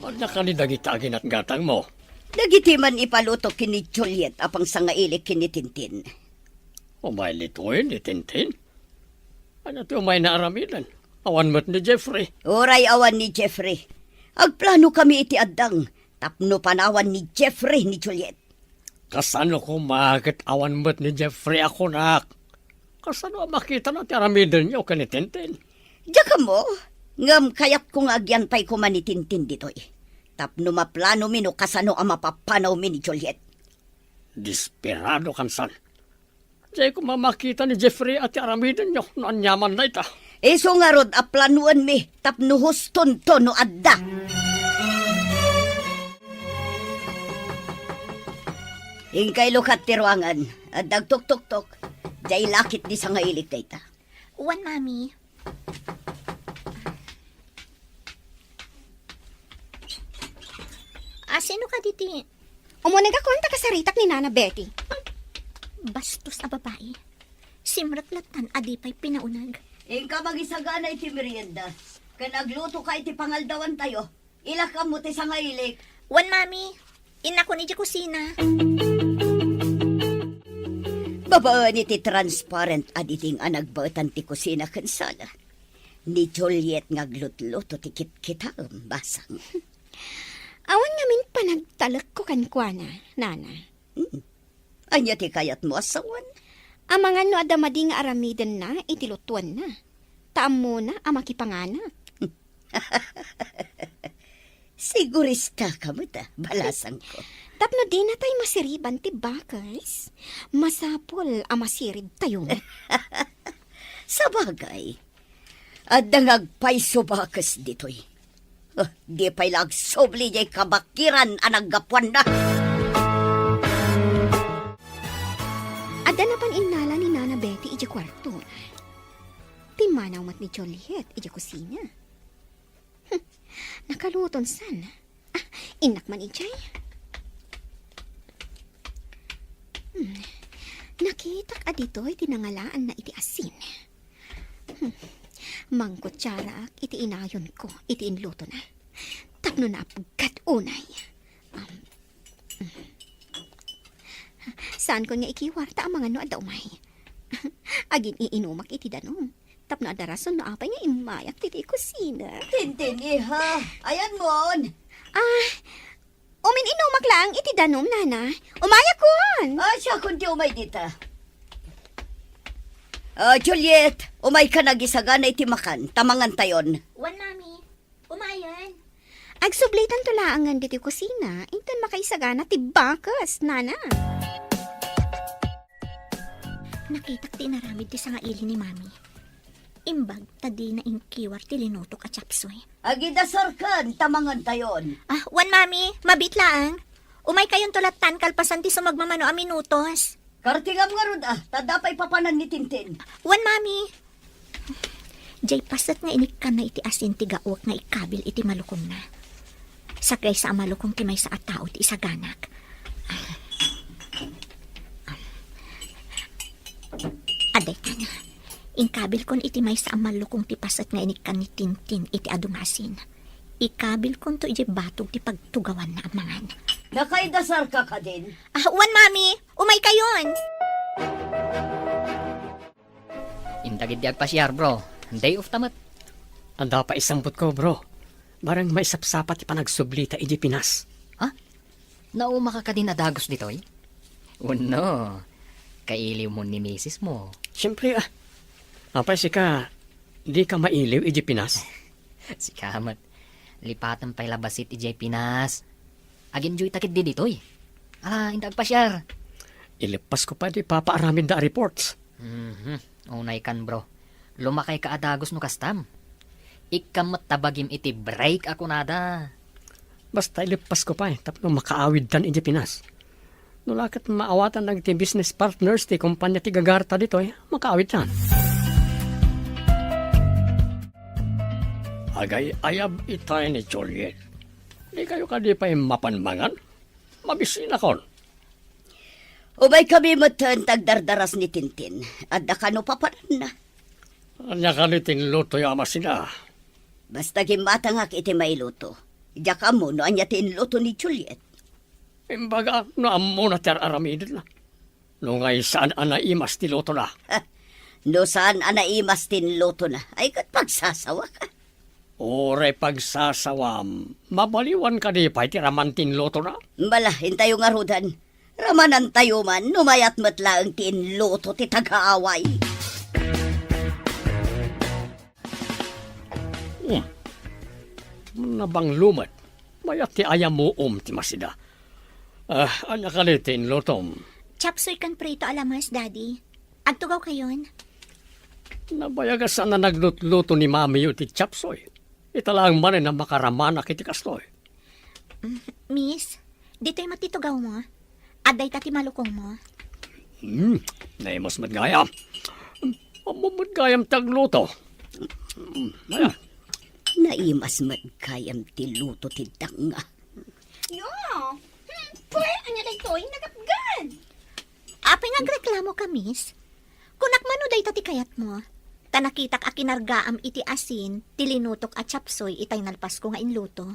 Adda kadi dagiti aginatgatangmo? Dagiti man ipaluto ken ni Juliet a pangsangailik ken ni Tintin. Umay ditoy ni Tintin? Ania ti umayna aramiden? Awan met ni Jeffrey. Uray awan ni Jeffrey, agplanokami iti addang tapno panawan ni Jeffrey ni Juliet. Kasano koma ket awan met ni Jeffrey a kunak? Kasano a makitana ti aramidenyo ken ni Tintin? Diak ammo, ngem kayatko nga agyan pay koma ni Tintin ditoy tapno maplanomi no kasano a mapapanawmi ni Juliet. Desperadokan san. Diay koma makita ni Jeffrey a ti aramidenyo no aniaman dayta. Isu ngarud a planoenmi tapno hustonto no adda. Inkay lukat ti ruangan. Adda agtuktoktok. Diay lakit ti sangailik dayta. Wen, Mami. Ah, sino kadi ti? Umunegakon ta kasaritak ni Nana Betty. Bastos a babai. Simrek lattan a di pay pinauneg. Inka magisagana iti merienda, ken aglutoka iti pangaldawantayo. Ilakam mo ti sangailik. Wen, Mami. Innakon idiay kusina. Babaen iti transparent a diding a nagbaetan ti kusina ken sala, ni Juliet nga aglutluto ti kitkitaem, basang. Awan ngamin panagtalekko kenkuana, Nana. Mm. Ania ti kayatmo a sawen? Amangan no adda madi nga aramidenna iti lutuenna. Ta ammona a makipanganak. Sigurista ka met, ah, balasangko. Tapno dinatay masiriban ti bakes, masapul a masiribtayo met. Sabagay, adda nga agpayso bakes ditoy. Ah, di pay la agsubli diay kabakiran a naggapuanna. Adda napan innala ni Nana Betty idiay kuarto. Pimmanaw met ni Juliet idiay kusina. Hmm, nakaluton san. Ah, innak man idiay. Hmm, nakitak a ditoy ti nangalaanna iti asin. Hmm. Mangkutsaraak iti inayonko iti inlutona. Tapno naapgad unay. Um, hmm. Saankon nga ikiwar ta amangan no adda umay. Agin-iinumak iti danum. Tapno adda rason no apay nga immayak ditoy kusina. Tintin, iha. Ayanmon. Ah, umin-inumak laeng iti danum, Nana. Umayakon. Ah, siakon ti umay dita. Ah, Juliet, umayka nga agisagana iti makan, ta mangantayon. Wen, Mami. Umayen. Agsublitanto laengen ditoy kusina, inton makaisagana ti bakes, Nana. Nakitak ti inaramid ti sangaili ni Mami. Imbag ta dina inkiwar ti linutok a chapsuy. Agidasarkan ta mangantayon. Ah, wen, Mami, mabiit laeng. Umaykayonto lattan kalpasan ti sumagmamano a minutos. Kartingam ngarud, ah, ta adda pay papanan ni Tintin. Wen, Mami. Diay paset nga inikkanna iti asin ti gaok nga ikabil iti malukongna. Sagraysa a malukong ti maysa a tao ti isaganak. Adda ita. Inkabilkon iti maysa a malukong ti paset nga inikkan ni Tintin iti adu nga asin. Ikabilkonto idiay batog ti pagtugawanna a mangan. Nakaidasarka kadin? Ah, wen, Mami. Umaykayon. Inta ketdi agpasiar, bro. Day off ta met. Adda pay isambutko, bro. Bareng maisapsapa ti panagsublita idiay Pinas. Ha? Naumaka kadin a dagus ditoy? Wenno, kailiwmo ni misismo? Siempre, ah. Apay sika, dika mailiw idiay Pinas? Sika met. Lipatem pay la bassit idiay Pinas. Ag-enjoyta ketdi ditoy. Ala, inta agpasiar. Ileppasko pay ti ipapaaramidda a reports. Mhm. Unaykan, bro. Lumakayka a dagus no kastam. Ikkam met ta bagim iti break a kunada. Basta ileppasko pay tapno makaawidtan idiay Pinas. No la ket maawatan dagiti business partners ti kompania ti gagarta ditoy, makaawidtan. Agay-ayab itay ni Juliet. Dikayo kadi pay mapan mangan? Mabisinakon. Umaykami metten ti agdardaras ni Tintin. Adda kano papananna. Ania kadi ti inlutoyo a masina? Basta gimmatangak iti mailuto. Diak ammo no ania ti inluto ni Juliet. Imbaga, no ammona ti ar-aramidenna. No ngay saan a naimas ti lutona. No saan a naimas ti inlutona, ay ket pagsasawaka. Uray pagsasawam, mabaliwan kadi pay ti raman ti inlutona? Bala, intayo ngaruden. Ramanantayo man, no mayat met laeng ti inluto ti tagaaway. Hmm. Nabanglo met. Mayat ti ayamuom ti masina. Ah, ania kadi ti inlutom? Chopsuey ken prito a lamas, Daddy. Agtugawkayon? Nabayag a saan a naglutluto ni Mamiyo ti chopsuey. Ita laeng manen a makaramanak iti kastoy. Mm, Miss, ditoy met ti tugawmo. Adda ita ti malukongmo. Hmm, naimas met gayam. Ammom met gayam ti agluto. Hmm, ayan. Naimas met gayam ti luto ti danga. Yo! Hmm, pwe, ania daytoy? Nagapgan! Apay nga agreklamoka, Miss? Kunak man no dayta ti kayatmo. Ta nakitak a kinargaam iti asin ti linutok a chopsuey itay nalpasko nga inluto.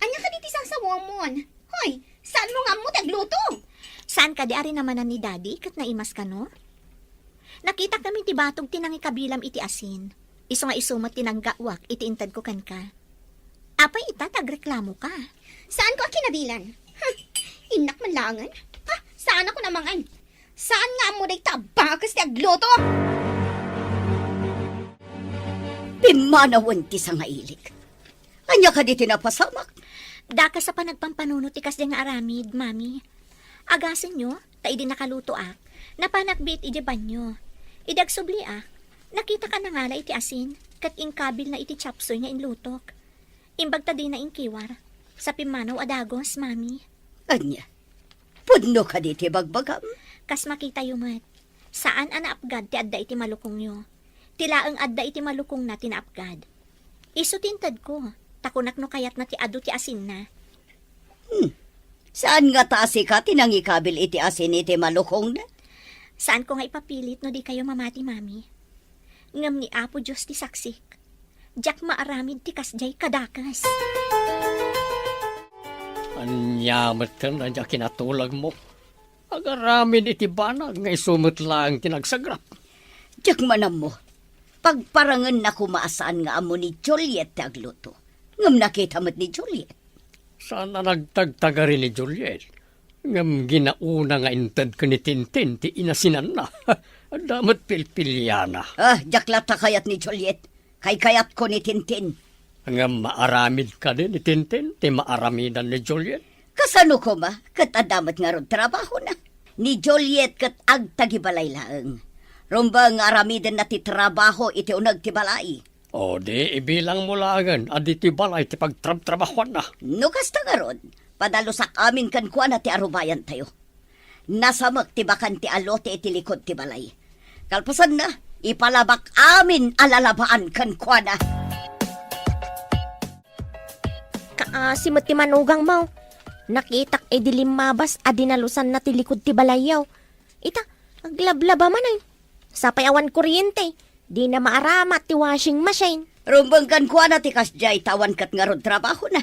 Ania kadi ti sasawaamon? Hoy, saanmo nga ammo ti agluto? Saan kadi a rinamanan ni Daddy ket naimas kano? Nakitak ngamin ti batog ti nangikabilam iti asin. Isu nga isu met ti naggapuak iti intedko kenka. Apay ita ta agreklamoka? Saanko a kinabilan. Hmm, innak man laengen. Ha, saanakon a mangan. Saan nga ammo dayta a bakes ti agluto? Pimmanawen ti sangailik. Ania kadi ti napasamak? Dakes a panagpampanunot ti kasdiay nga aramid, Mami. Agasenyo, ta idi nakalutoak, napanak biit idiay banio. Idi agsubliak, nakitak a nangala iti asin, ket inkabilna iti chopsuey nga inlutok. Imbag ta dina inkiwar, sa pimmanaw a dagus, Mami. Ania? Pudno kadi ti bagbagam? Kas makitayo met, saan a naapgad ti adda iti malukongyo. Ti laeng adda iti malukongna ti naapgad. Isu ti intedko, ta kunak no kayatna ti adu ti asinna. Hmm. Saan ngata a sika ti nangikabil iti asin iti malukongna? Saanko nga ipapilit no dikayo mamati, Mami. Ngem ni Apo Dios ti saksik. Diak maaramid ti kasdiay kadakes. Ania metten a diak kinatulagmo? Agaramid iti banag nga isu met laeng ti nagsagrap. Diak man ammo. Pagparangenna koma a saan nga ammo ni Juliet ti agluto. Ngem nakita met ni Juliet. Saan a nagtagtagari ni Juliet. Ngem ginauna nga inted ken ni Tintin ti inasinanna. Adda met pilpiliana. Ah, diak latta kayat ni Juliet. Kaykayatko ni Tintin. Ngem maaramid kadi ni Tintin ti maaramidan ni Juliet? Kasano koma, ket adda met ngarud trabahona. Ni Juliet ket agtagibalay laeng. Rumbeng nga aramidenna ti trabaho iti uneg ti balay. O di, ibilangmo laengen a ditoy balay ti pagtrabtrabahoanna. No kasta ngarud, padalusak amin kenkuana ti arubayantayo. Nasamek ti bakante a lote iti likud ti balay. Kalpasanna, ipalabak amin a lalabaan kenkuana. Kaasi met ti manugangmo. Nakitak idi limmabas a dinalusanna ti likud ti balayyo. Ita, aglablaba manen. Sapay awan kuryente, dina maaramat ti washing machine. Rumbeng kenkuana ti kasdiay ta awan ket ngarud trabahona.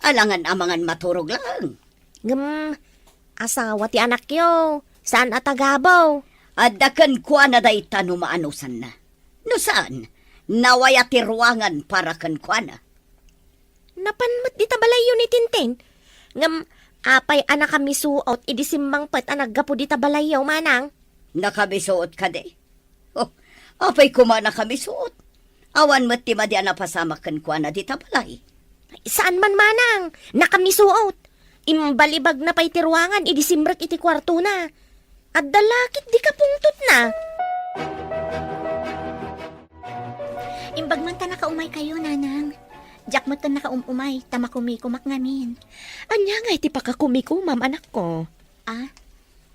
Alangan a mangan maturog laeng. Ngem, asawa ti anakyo, saan a tagabaw. Adda kenkuana dayta no maanusanna. No saan, nawaya ti ruangan para kenkuana. Napan met dita balayyo ni Tintin. Ngem, apay a nakamisuot idi simmangpet a naggapu dita balayyo, manang? Nakamisuot kadi? Oh, apay koma nakamisuot? Awan met ti madi a napasamak kenkuana dita balay. Saan man, manang, nakamisuot. Imbalibagna pay ti ruangan idi simrek iti kuartona. Adda la ket di kapungtotna. Imbag man ta nakaumaykayo, nanang. Diak met ken nakaum-umay, ta makumikumak ngamin. Ania ngay ti pakakumikumam, anakko? Ah,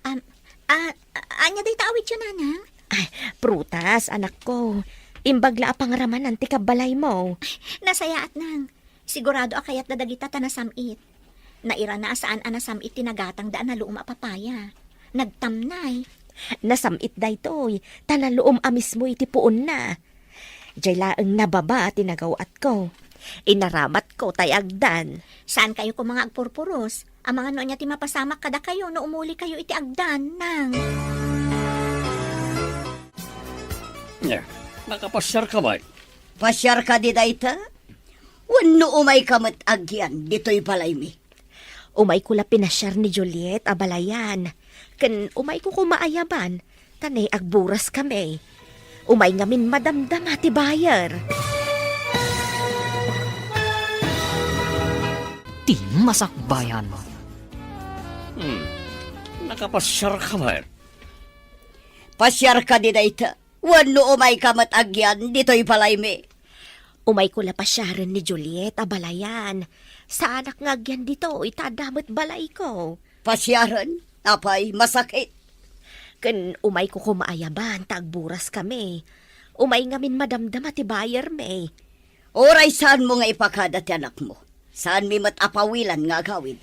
am, ah, a-, ania dayta awityo, nanang? Ay, prutas, anakko. Imbag la a pangramanan ti kabbalaymo. Nasayaat, nang. Sigurado a kayatda dagita ta nasam-it. Nairana a saan a nasam-it ti nagatangda a naluom a papaya. Nagtamnay. Nasam-it daytoy, ta naluom a mismo iti puonna. Jay laeng nababa ti nagaw-atko. Inaramatko tay agdan. Saan kayo koma nga agpurpuros? Amangan no ania ti mapasamak kadakayo no umuli kayo iti agdan, nang. Nya, nakapasiar ka, bay? Pasiar ka di dayta? Wenno umay ka met agyan ditoy balaymi? Umayko la pinasiar ni Juliet a balayan. Ken umayko koma ayaban, ta ne agburas kami. Umay ngamin madamdama ti buyer. Ti Masakbayan. Hmm. Nakapasiar ka met? Pasiar ka di dayta? Wenno umay ka met agyan ditoy balaymi? Umayko la pasiaren ni Juliet a balayan. Saanak nga agyan ditoy ta adda met balayko. Pasiaren? Apay, masakit. Ken umayko koma ayaban ta agburas kami. Umay ngamin madamdama ti buyer mi. Uray saanmo nga ipakada ti anakmo. Saanmi met a pawilan nga agawid.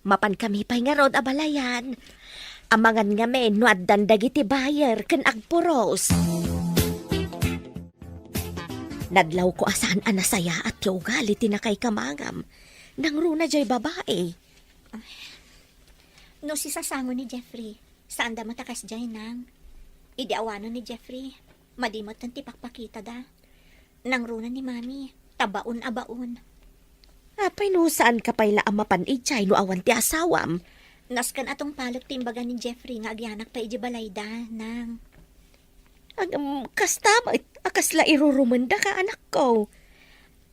Mapan kami pay ngarud a balayan. Amangan ngamin no addan dagiti buyer ken agpuros. Nadlawko a saan a nasayaat ti ugali ti nakaikamangam. Nangruna jay babai. No sisasango ni Jeffrey, saanda met a kasdiay, nang. Idi awanon ni Jeffrey, madi metten ti pakpakitada. Nangruna ni Mami, ta baon a baon. Apay no saanka pay la a mapan idiay no awan ti asawam? Nasken a tungpalek ti imbaga ni Jeffrey nga agyanak pay idiay balayda, nang. Agam, kasta met, a kasla irurumendaka, anakko.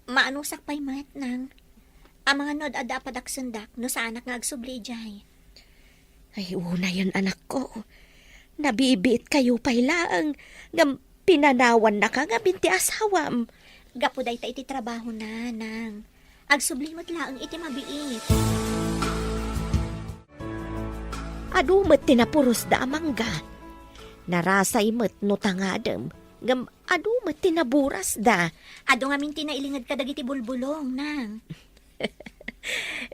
Maanusak pay met, nang. Amangan no ad-adda a padaksendak no saanak nga agsubli idiay. Ay, unayen, anakko. Nabibiit kayo pay laeng, ngem pinanawannaka ngamin ti asawam. Gapu dayta iti trabahona, nang. Agsubli met laeng iti mabiit. Adu met ti napurosda a mangga. Narasay met no tangadem, ngem adu met ti naburasda. Adu ngamin ti nailinged kadagiti bulbulong, nang.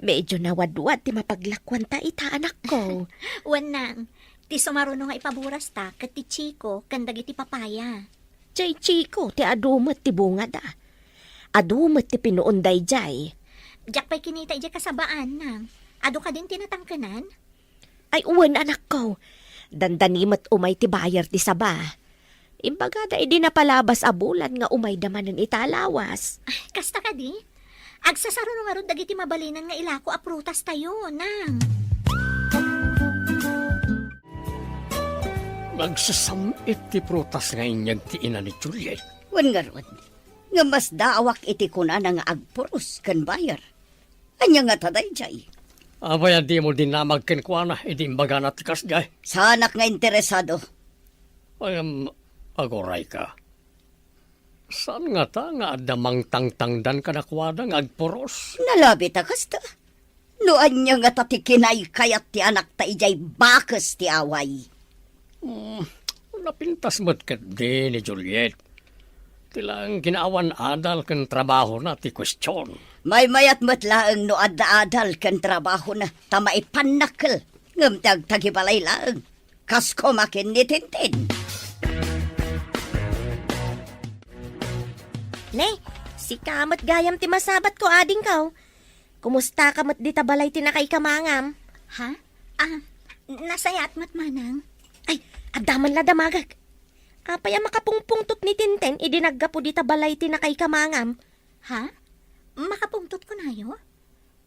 Medyo nawadwad ti mapaglakuanta ita, anakko. Wen, nang, ti sumaruno nga ipaburasta ket ti chiko ken dagiti papaya. Jay chiko ti adu met ti bungada. Adu met ti pinuon dayjay. Diak pay kinita idiay kasabaan, nang. Adu kadin ti natangkenan? Ay, wen, anakko. Dandani met umay ti buyer ti saba. Imbagada idi napalabas a bulan nga umayda manen ita a lawas. Ay, kasta kadi? Agsasaruno ngarud dagiti mabalinan nga ilako a prutas tayo, nang. Nagsasam-it ti prutas nga inyeg ti ina ni Juliet. Wen ngarud, nga masdaawak iti kunana nga agpuros ken buyer. Ania ngata daydiay? Apay a dimo dinamag kenkuana idi imbagana ti kasdiay? Saanak nga interesado. Ngem, agurayka. Saan ngata nga adda mangtangtangdan kadakuada nga agpuros? Nalabit a kasta. No ania ngata ti kinaykayat ti anakta idiay bakes ti away? Hmm, napintas met ketdi ni Juliet. Ti laeng kinaawan adal ken trabahona ti kuestion. Maymayat met laeng no adda adal ken trabahona ta maipannakkel ngem ti agtagibalay laeng. Kas kumakin ni Tintin. Ne, sika met gayam ti masabatko, adingko. Kumusta ka met dita balay ti nakaikamangam? Ha? Ah, nasayaat met, manang. Ay, adda man la damagek. Apay a makapungpungtot ni Tintin idi naggapu dita balay ti nakaikamangam? Ha? Makapungtot kunayo?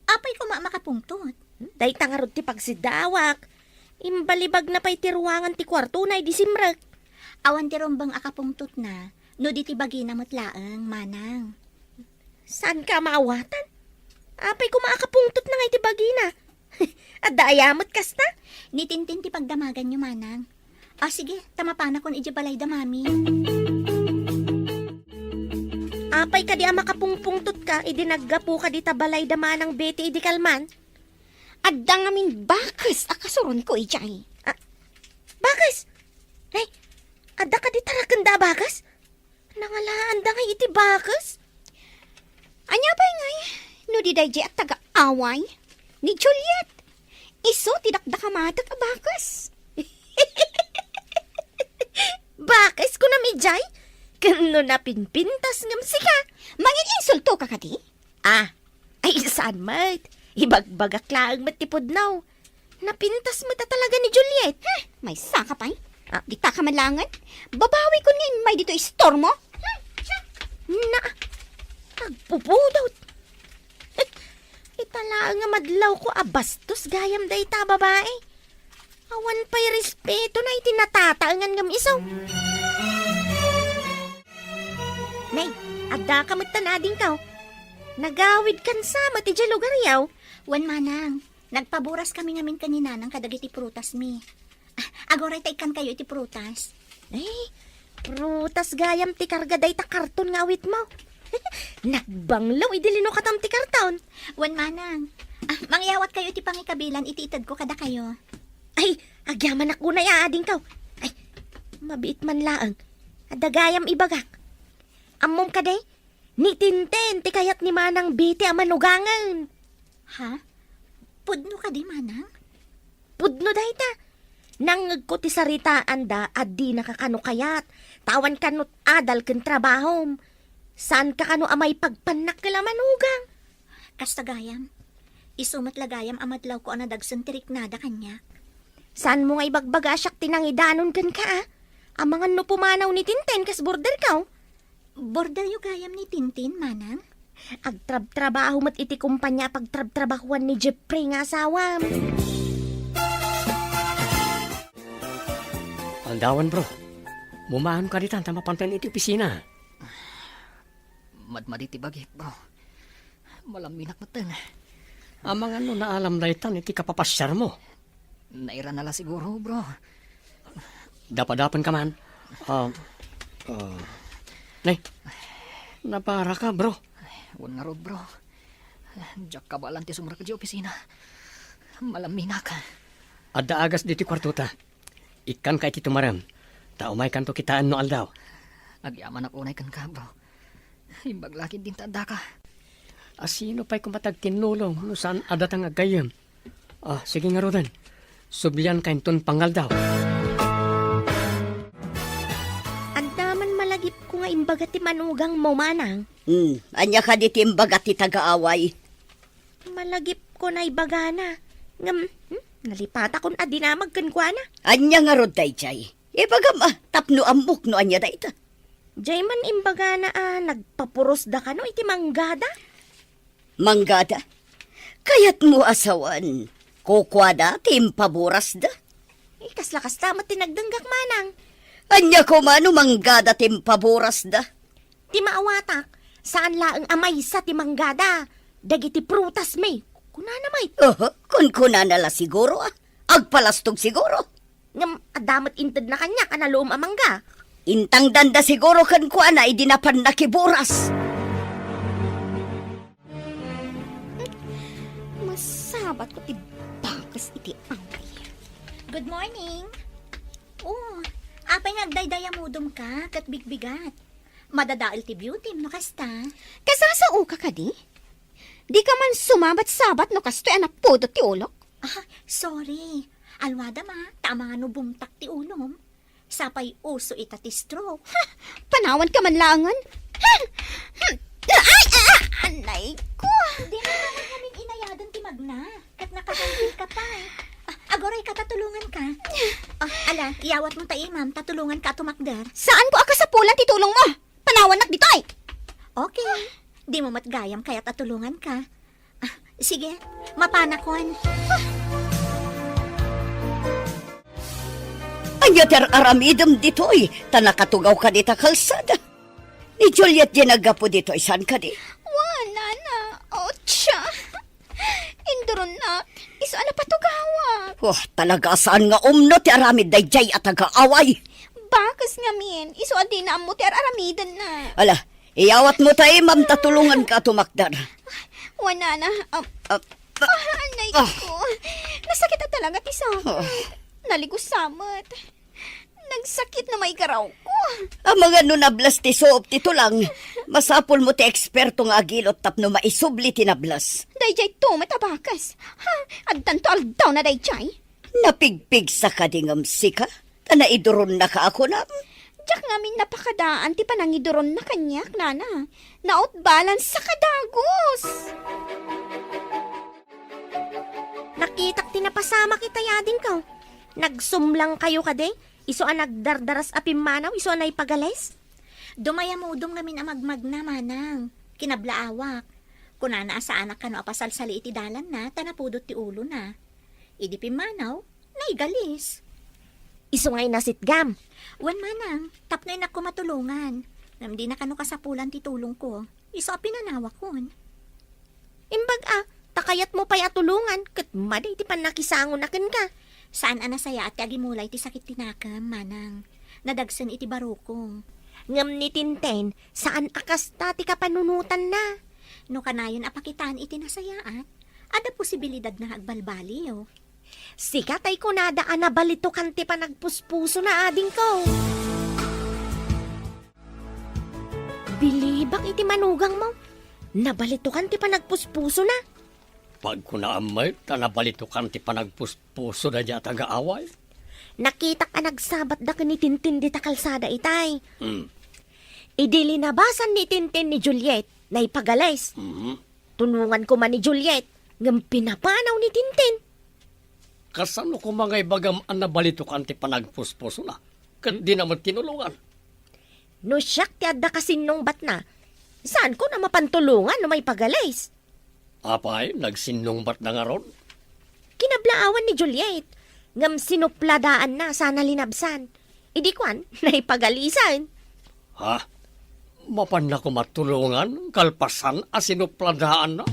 Apay koma a makapungtot? Dayta ngarud ti pagsiddaawak. Imbalibagna pay ti ruangan ti kuartona idi simrek. Awan ti rumbeng a kapungtotna, no di ti bagina met laeng, manang. Saanka a maawatan? Apay koma a kapungtotna nga iti bagina? Adda aya met kasta? Ni Tintin ti pagdamaganyo, manang. Ah, sige, ta mapanakon idiay balayda Mami. Apay kadi a makapungpungtotka idi naggapuka dita balayda Manang Betty idi kalman? Adda ngamin bakes a kasuronko idiay. Ah, bakes? Nay, adda kadi tarakenda a bakes? Nangalaanda ngay iti bakes? Ania pay ngay, no di daydiay a taga-away ni Juliet? Isu ti dakdakamatek a bakes. Bakes, kunam idiay? Ken no napinpintas ngem sika? Mangin-insulto ka kadi? Ah, ay, saan met? Ibagbagak laeng met ti pudno. Napintas met a talaga ni Juliet. Huh, maysa ka pay. Ah. Dita ka man laengen. Babawikon nga immay ditoy istormo. Hmm, siya. Na, agpupudot. Ita laeng nga madlawko a bastos gayam dayta a babai. Awan pay respetona iti natataengan ngem isu. Nay, addaka met tan adingko. Nagawidkan sa met idiay lugaryo. Wen, manang, nagpaburas kami ngamin ken ni nanang kadagiti prutasmi. Ah, aguray ta ikkankayo iti prutas. Ay, prutas gayam ti karga dayta karton nga awitmo. Nagbanglo idi linukatam ti karton. Wen, manang, ah, mangyawatkayo iti pangikabilan iti itedko kadakayo. Ay, agyamanak unay a adingko. Ay, mabiit man laeng. Adda gayam ibagak. Ammom kadi? Ni Tintin ti kayat ni Manang Betty a manugangen. Ha? Pudno kadi, manang? Pudno dayta. Nangngegko ti saritaanda a dinaka kano kayat. Ta awan kano adal ken trabahom. Saanka kano a maipagpannak ken a manugang. Kasta gayam. Isu met la gayam a madlawko a nadagsen ti riknada kaniak. Saanmo nga ibagbaga a siak ti nangidanon kenka, a? Amangan no pumanaw ni Tintin kas borderko. Borderyo gayam ni Tintin, manang? Agtrabtrabaho met iti kompania a pagtrabtrabahoan ni Jeffrey nga asawam. Aldawan, bro. Mumaanka ditan ta mapantayen iti opisina. Madmadi ti bagik, bro. Malaminak metten. Amangan no naalam daytan iti kapapasiarmo. Nairana la siguro, bro. Dapadapen ka man. Ah, ah. Nay, naparaka, bro. Wen ngarud, bro. Diak kabaelan ti sumrek idiay opisina. Malaminak. Adda agas ditoy kuartota. Ikkanka iti tumarem, ta umaykanto kitaen no aldaw. Agyamanak unay kenka, bro. Imbag la ketdin ta addaka. A, sino pay koma ti agtinnulong no saan a datang aggayyem? Ah, sige ngaruden. Sublianka inton pangaldaw. Adda man malagipko nga imbaga ti manugangmo, manang. Hmm, ania kadi ti imbaga ti taga-away? Malagipko nga ibagana. Ngem, hmm, nalipatakon a dinamag kenkuana. Ania ngarud daydiay? Ibagam a, tapno ammok no ania dayta. Diay man imbagana a nagpapurosda kano iti manggada. Manggada? Kayatmo a sawen, kukuada ti impaburasda? Eh, kasla kasta met ti nagdenggak, manang. Ania koma no manggada ti impaburasda? Ti maawatak, saan laeng a maysa ti manggada. Dagiti prutasmi, kunana met. Oho, kunkunana la siguro, ah. Agpalastog siguro. Ngem adda met intedna kaniak a naluom a mangga. Intangdanda siguro kenkuana idi napan nakiburas. Masabatko ti bakes iti away. Good morning. Oh, apay nga agdaydayamudom ka ket bigbigat? Madadael ti beauty no kasta. Kasasaoka kadi? Di ka man sumabat-sabat no kastoy a napudot ti ulok? Ah, sorry. Alwadam a, ta amangan no bumtak ti ulom. Sapay uso ita ti stroke. Ha! Panawan ka man laengen. Ha! Hmm. Ay, ah, anay ko. Di na naman namin inayadan ti magna. Ket nakasangpit ka pay. Ah, aguray ka, ta tulongan ka. Ah, ala, iyawat mo ta imam, ta tulongan ka a tumakder. Saan ko a kasapulan ti tulong mo? Panawannak ditoy. Okay. Di mo met gayam kayat a tulongan ka. Ah, sige, mapanakon. Ania ti ar-aramidem ditoy, ta nakatugawka dita kalsada? Ni Juliet diay naggapu ditoy, saan kadi? Wa, nana. Otsa. Induronnak, isu a napatugawak. Wah, talaga a saan nga umno ti aramid daydiay a taga-away. Bakes ngamin, isu a dina ammo ti ar-aramidenna. Ala, iyawat mo ta imam ta tulongan ka a tumakder. Wa, nana, um, Ah, ah, anay ko. Nasakit a talaga ti sakit. Ah. Naligusa met. Nagsakit no maigarawko. Amangan no nablas ti suop ti tulang, masapulmo ti eksperto nga agilot tapno maisubli ti nablas. Daydiay to met a bakes. Ha, addanto aldaw na daydiay. Napigpigsa kadi ngem sika? Ta naiduronnaka a kunam? Diak ngamin napakadaan ti panangiduronna kaniak, nana. Nautbalan sa kadagus. Nakitak ti napasamak itay, adingko. Nagsumlang kayo kadi? Isu a nagdardaras a pimmanaw, isu a naipagalis? Dumayamudom ngamin a magmagna, manang. Kinablaawak. Kunana a saanak kano a pasalsali iti dalanna, ta napudot ti ulona. Idi pimmanaw, naigalis. Isu nga inasitgam. Wen, manang, tapno innak ko matulongan. Ngem dina kano kasapulan ti tulongko. Isu a pinanawakon. Imbag a, ta kayatmo pay a tulongan, ket madi ti pannakisangon a kenka. Saan a nasayaat ti agimula iti sakit ti nakem, manang. Nadagsen iti baroko. Ngem ni Tintin, saan a kasta ti kapanunotanna. No kanayon a pakitaan iti nasayaat, adda posibilidadna nga agbalbaliw. Sika tay kunada a nabalitukan ti panagpuspusona, adingko. Bilibak iti manugangmo. Nabalitukan ti panagpuspusona. Pagkunaam met ta nabalitukan ti panagpuspuso daydiay a taga-away. Nakitak a nagsabatda ken ni Tintin dita kalsada itay. Hmm. Idi linabasan ni Tintin ni Juliet, naipagalis. Mhm. Tulongan koma ni Juliet, ngem pinapanaw ni Tintin. Kasano koma nga ibagam a nabalitukan ti panagpuspusona? Ket dina met tinulongan. No siak ti adda kasinnungbatna, saanko a mapan tulongan no maipagalis? Apay, nagsinnungbatda ngarud? Kinablaawan ni Juliet, ngem sinupladaanna sana linabsan. Idi kuan, naipagalisan. Ha? Mapanna koma tulongan kalpasan a sinupladaanna?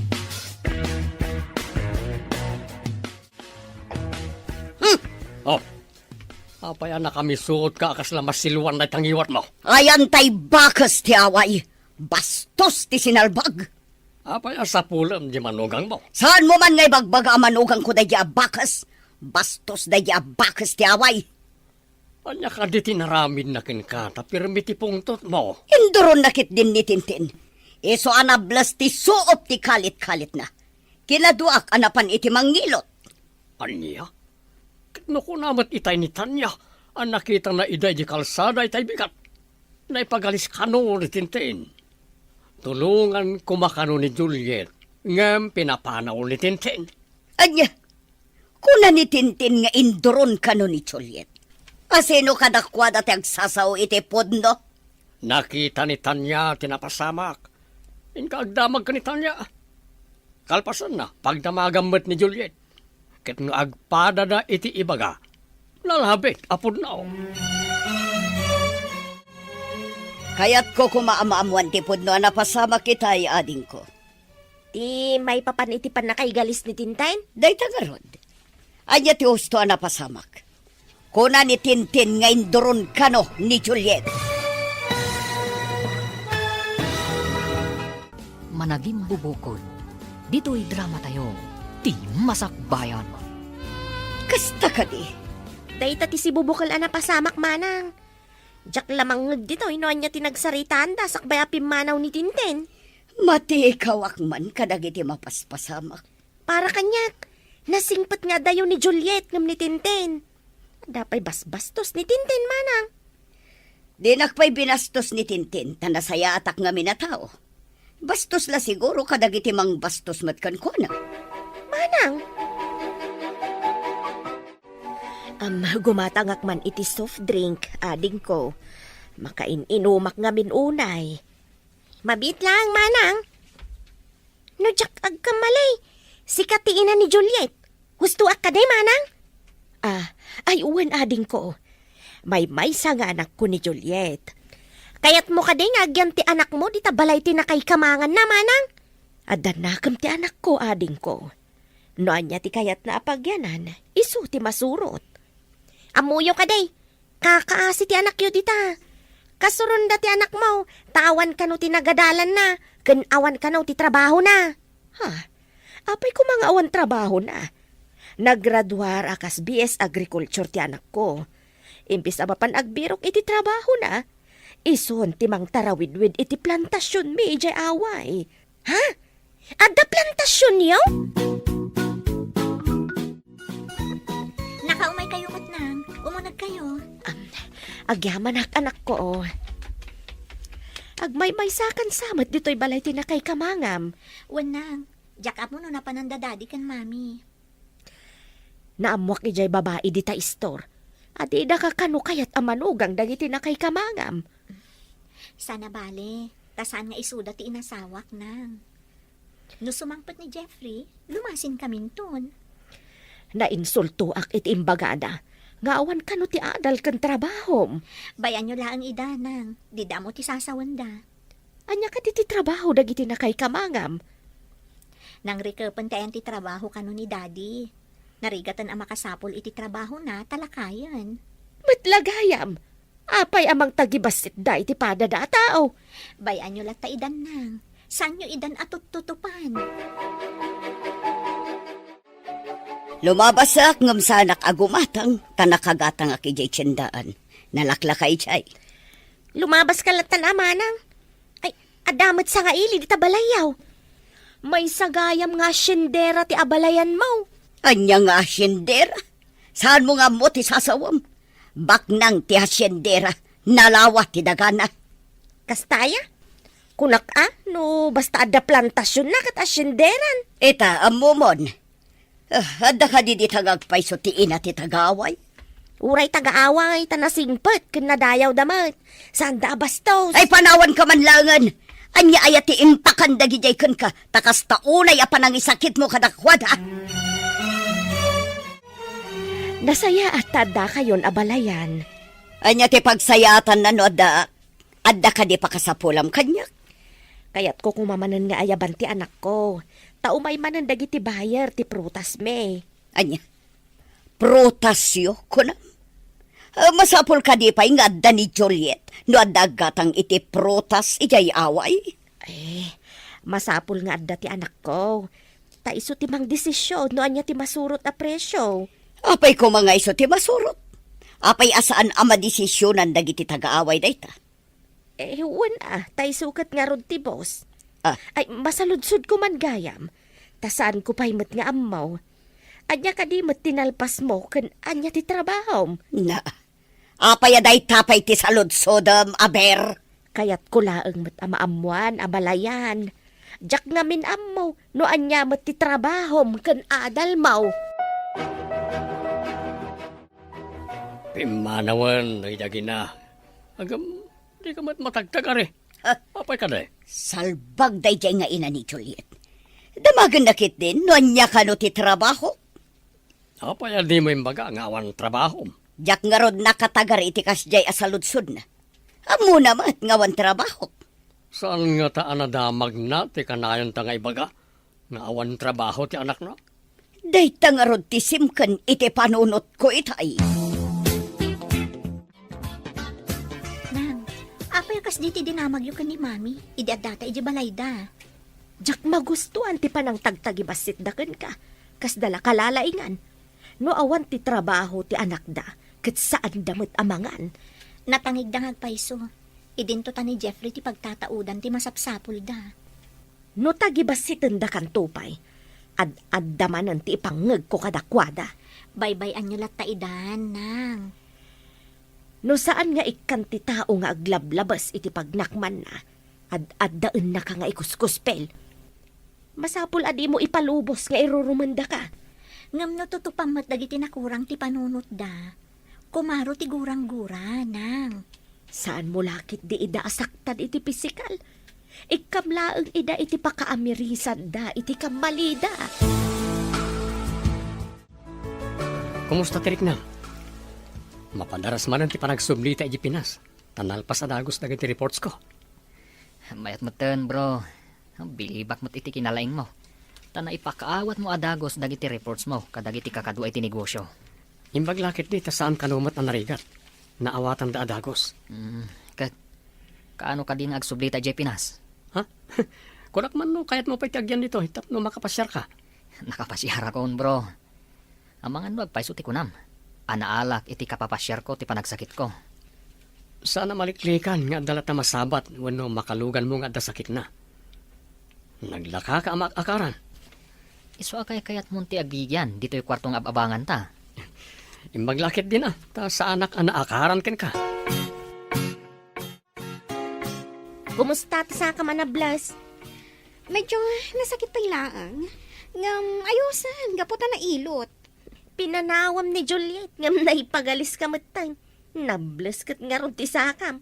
Hmm! Oh, apay a nakamisuotka a kasla masiluan dayta ngiwatmo? Ayan tay bakes ti away. Bastos ti sinalbag. Apay a sapulem di manugangmo? Saanmo man nga ibagbaga a manugangko daydi a bakes? Bastos daydi a bakes ti away. Ania kadi ti naramidna kenka ta pirmi ti pungtotmo? Induronna ketdin ni Tintin. Isu a nablas ti suop ti kalit-kalitna. Kinaduak a napan iti mangngilot. Ania? Ket no kuna met itay ni Tanya a nakitana idiay di kalsada itay bigat, naipagalis kano ni Tintin. Tulongan koma kano ni Juliet, ngem pinapanaw ni Tintin. Ania? Kuna ni Tintin nga induron kano ni Juliet. Asino kadakuada ti agsasao iti pudno? Nakita ni Tanya ti napasamak. Inka agdamag ken ni Tanya. Kalpasanna, pagdamagam met ni Juliet. Ket no agpadada iti ibaga, nalabit a pudno. Kayatko koma a maammoan ti pudno a napasamak itay, adingko. Ti maipapan iti pannakaigalis ni Tintin? Dayta ngarud. Ania ti husto a napasamak? Kuna ni Tintin nga induron kano ni Juliet. Managimbubukod. Ditoy dramatayo, ti Masakbayan. Kasta kadi? Dayta ti sibubukel a napasamak, manang. Diak la mangngeg ditoy no ania ti nagsaritaanda sakbay a pimmanaw ni Tintin. Matiikawak man kadagiti mapaspasamak. Para kaniak, nasingpet nga adayo ni Juliet ngem ni Tintin. Adda pay basbastos ni Tintin, manang. Dinak pay binastos ni Tintin, ta nasayaatak ngamin a tao. Bastos la siguro kadagiti mangbastos met kenkuana. Manang! Am, gumatangak man iti soft drink, adingko. Makain-inumak ngamin unay. Mabiit laeng, manang. No diak agkamali, sika ti ina ni Juliet. Hustoak kadi, manang? Ah, ay wen, adingko. Maymaysa nga anakko ni Juliet. Kayatmo kadi nga agyan ti anakmo dita balay ti nakaikamanganna, manang? Adda nakem ti anakko, adingko. No ania ti kayatna a pagyanan, isu ti masurot. Ammoyo kadi, kakaasi ti anakyo dita. Kasuronda ti anakmo, ta awan kano ti nagadalanna, ken awan kano ti trabahona. Ha? Apay koma nga awan trabahona? Nagraduar a kas B S Agriculture ti anakko. Imbes a mapan agbirok iti trabahona, isun ti mangtarawidwid iti plantasionmi idiay away. Ha? Adda plantasionyo? Nakaumay kayo met, Nang. Umuneg kayo. Am, agyamanak, anakko. Agmaymaysakan sa met ditoy balay ti nakaikamangam. Wen, Nang. Diak ammo no napanan da Daddy ken Mami. Naammoak idiay babai dita istor. Adida kakano kayat a manugang dagiti nakaikamangam. Sana bale, ta saan nga isuda ti inasawak, Nang. No sumangpet ni Jeffrey, lumasin kaminton. Nainsultoak iti imbagada nga awan kano ti adal ken trabahom. Bayanyo laeng ida, Nang. Dida mo ti sasawenda. Ania kadi ti trabaho dagiti nakaikamangam? Nangrikepen ti ayan ti trabaho kano ni Daddy. Narigaten a makasapul iti trabahona ta lakayen. Met la gayam, apay a mangtagibassit da iti padada a tao? Bay-anyo latta idan, Nang. Saanyo idan a tuttutupan. Lumabasak ngem saanak a gumatang ta nakagatangak idiay tiendaan. Nalaklaka idiay. Lumabaska lattan a manang. Ay, adda met sangaili dita balayyo. Maysa gayam nga haciendera ti abalayanmo. Ania nga haciendera? Saanmo nga ammo ti sasawem? Baknang ti haciendera, nalawa ti dagana. Kasta aya? Kunak a, no basta adda plantasionna ket hacienderan. Ita, ammomon. Ah, adda kadi dita nga agpayso ti ina ti taga-away? Uray taga-away, ta nasingpet ken nadayawda met. Saanda a bastos. Ay, panawanka man laengen! Ania aya ti impakan dagidiay kenka, ta kasta unay a panangisakitmo kadakuada? Nasayaat ta addakayon a balayan. Ania ti pagsayaatanna no adda, adda kadi pakasapulam kaniak? Kayatko koma manen nga ayaban ti anakko, ta umay manen dagiti buyer ti prutasmi. Ania? Prutasyo, kunam? Ah, masapul kadi pay nga adda ni Juliet no adda aggatang iti prutas idiay away? Eh, masapul nga adda ti anakko. Ta isu ti mangdesisyon no ania ti masurot a presyo. Apay koma nga isu ti masurot? Apay a saan a madesisyonan dagiti taga-away dayta? Eh, wen a, ta isu ket ngarud ti boss. Ah. Ay, masaludsodko man gayam. Ta saanko pay met nga ammo. Ania kadi met ti nalpasmo ken ania ti trabahom? Na, apay a dayta pay ti saludsodem, aber? Kayatko laeng met a maammoan a balayan. Diak ngamin ammo no ania met ti trabahom ken adalmo. Pimmanawen, dagidagina. Agam, dika met matagtagari. Ha? Apay kadi? Salbag daydiay nga ina ni Juliet. Damagenna ketdin no ania kano ti trabaho. Apay a dimo imbaga nga awan trabahom? Diak ngarud nakatagar iti kasdiay a saludsodna. Ammona met nga awan trabahok. Saan ngata a nadamagna ti kanayonta nga ibaga nga awan trabaho ti anakna? Dayta ngarud ti simken iti panunotko itay. Nang, apay a kasdi ti dinamagyo ken ni Mami idi addata idiay balayda? Diak magustuan ti panangtagtagibassitda kenka, kasda la kalalaingan. No awan ti trabaho ti anakda, ket saanda met a mangan. Natangigda nga agpayso. Idinto ta ni Jeffrey ti pagtataudan ti masapsapulda. No tagibassitendakanto pay, ad-adda manen ti ipangngegko kadakuada. Baybay-anyo latta idan, Nang. No saan nga ikkan ti tao nga aglablabes iti pagnakmanna, ad-addaennaka nga ikuskuspel. Masapul a dimo ipalubos nga irurumendaka. Ngem no tutupam met dagiti nakurang ti panunotda, kumaro ti gurang-gura, Nang. Saanmo la ketdi ida a saktan iti pisikal. Ikkam laeng ida iti pakaamirisanda iti kammalida. Kumusta ti riknam? Mapadaras manen ti panagsublita idiay Pinas, ta nalpas a dagus dagiti reportsko. Mayat metten, bro. Bilibak met iti kinalaingmo. Ta naipakaawatmo a dagus dagiti reportsmo kadagiti kakaduay ti negosyo. Imbag la ketdi ta saan kano met a narigat. Naawatanda a dagus. Mm, ket, kaano kadi nga agsublita idiay Pinas? Ha? Kunak man no kayatmo pay ti agyan ditoy tapno makapasiarka. Nakapasiarakon, bro. Amangan no agpayso ti kunam. a naalak iti kapapasiarko ti panagsakitko. Saan a maliklikan nga adda latta masabat wenno makaluganmo nga adda sakitna. Naglakaka a maakaran. Isu a kaykayatmon ti agigian ditoy kuarto nga ab-abanganta. Imbag la ketdin a, ta saanak a naakaran kenka. Kumusta ti sakam a nables? Medyo nasakit pay laeng. Ngem ayosen, gapu ta nailot. Pinanawam ni Juliet, ngem naipagalis ka metten. Nables ket ngarud ti sakam.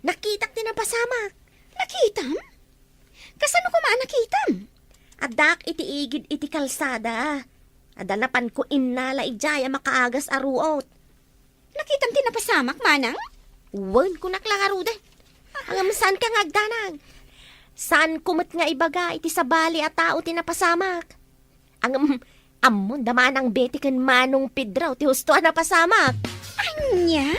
Nakitak ti napasamak. Nakitam? Kasano koma a nakitam? Addak iti igid iti kalsada. Adda napanko innala idiay a makaagas a ruot. Nakitam ti napasamak, manang? Wen, kunak la ngaruden. Ngem saanka nga agdanag. Saanko met nga ibaga iti sabali a tao ti napasamak. Ngem, ammon da Manang Betty ken Manong Pedro ti husto a napasamak. Ania?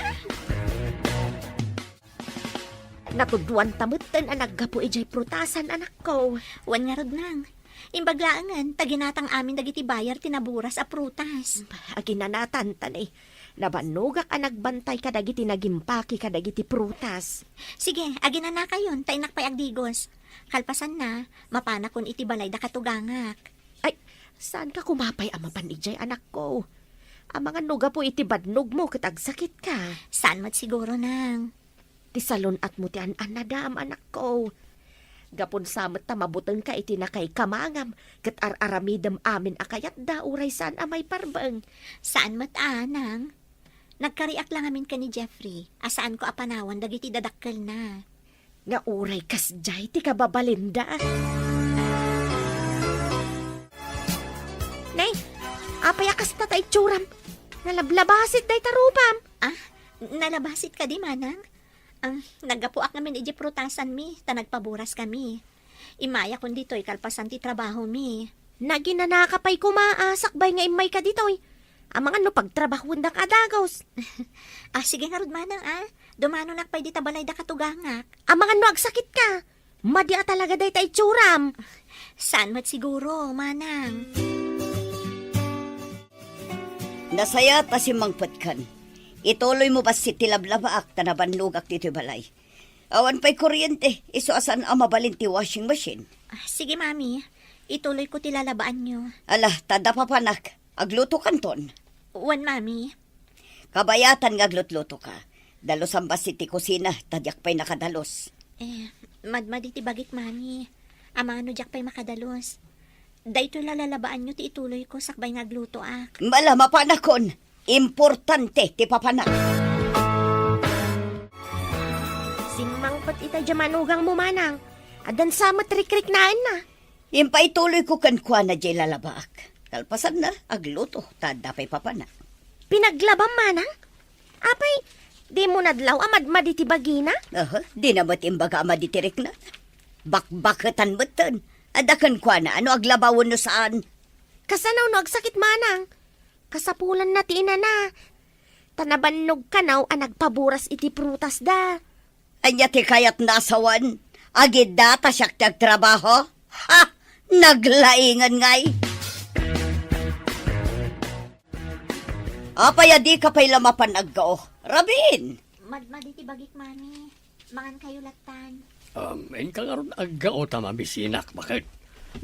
Natudloanta metten a naggapu idiay prutasan, anakko. Wen ngarud, nang. Imbag laengen, ta ginatang amin dagiti buyer ti naburas a prutas. Aginanatan ta ne. Nabannogak a nagbantay kadagiti nagimpake kadagiti prutas. Sige, aginanakayon, ta innak pay agdigos. Kalpasanna, mapanakon iti balay da katugangak. Ay, saanka koma pay a mapan idiay, anakko? Amangan no gapu iti badnogmo ket agsakitka. Saan met siguro, nang. Ti salun-atmo ti an-annadam, anakko. Gapun sa met ta mabutengka iti nakaikamangam ket ar-aramidem amin a kayatda uray saan a maiparbeng. Saan met a, nang. Nagkariak la ngamin ken ni Jeffrey a saanko a panawan dagiti dadakkelna. Nga uray kasdiay ti kababalinda. Nay, apay a kasta ta itsuram? Nalablabasit dayta rupam. Ah, nalabasit kadi, manang? Ang naggapuak ngamin iti prutasanmi, ta nagpaburas kami. Immayakon ditoy kalpasan ti trabahomi. Naginanaka pay koma a sakbay nga immayka ditoy. Amangan no pagtrabahuendak a dagus. Ah, sige ngarud, manang, a. Dumanonak pay dita balay da katugangak. Amangan no agsakitka. Madi a talaga dayta itsuram. Saan met siguro, manang? Nasayaat a simmangpetkan. Ituloymo bassit ti lablabaak ta nabannogak ditoy balay. Awan pay kuryente, isu a saan a mabalin ti washing machine. Ah, sige, mami. Ituloyko ti lalabaanyo. Ala, ta adda papanak. Aglutokanton. Wen, mami. Kabayatan nga aglutlutoka. Dalusam bassit ti kusina, ta diak pay nakadalus. Eh, madmadi ti bagik, mami. Amangan no diak pay makadalus. Daytoy la lalabaanyo ti ituloyko sakbay nga aglutoak. Ala, mapanakon. Importante ti papanak. Simmangpet ita diay manugangmo, manang. Addan sa met rikriknaenna. Impaituloyko kenkuana diay lalabaak. Kalpasanna, agluto, ta adda pay papanak. Pinaglabam, manang? Apay, dimo nadlaw a madmadi ti bagina? Aha, dina met imbaga a madi ti rikna. Bakbaketan metten. Adda kenkuana, a no aglaba wenno saan. Kasano no agsakit, manang? Kasapulanna ti inana. Ta nabannog kano a nagpaburas iti prutasda. Ania ti kayatna a sawen? Agidda ta siak ti agtrabaho? Ha! Naglaingen ngay! Apay a dika pay la mapan aggao? Rabin! Madmadi ti bagik, mami. Mangankayo lattan. Um, inka ngarud aggao ta mabisinak, baket?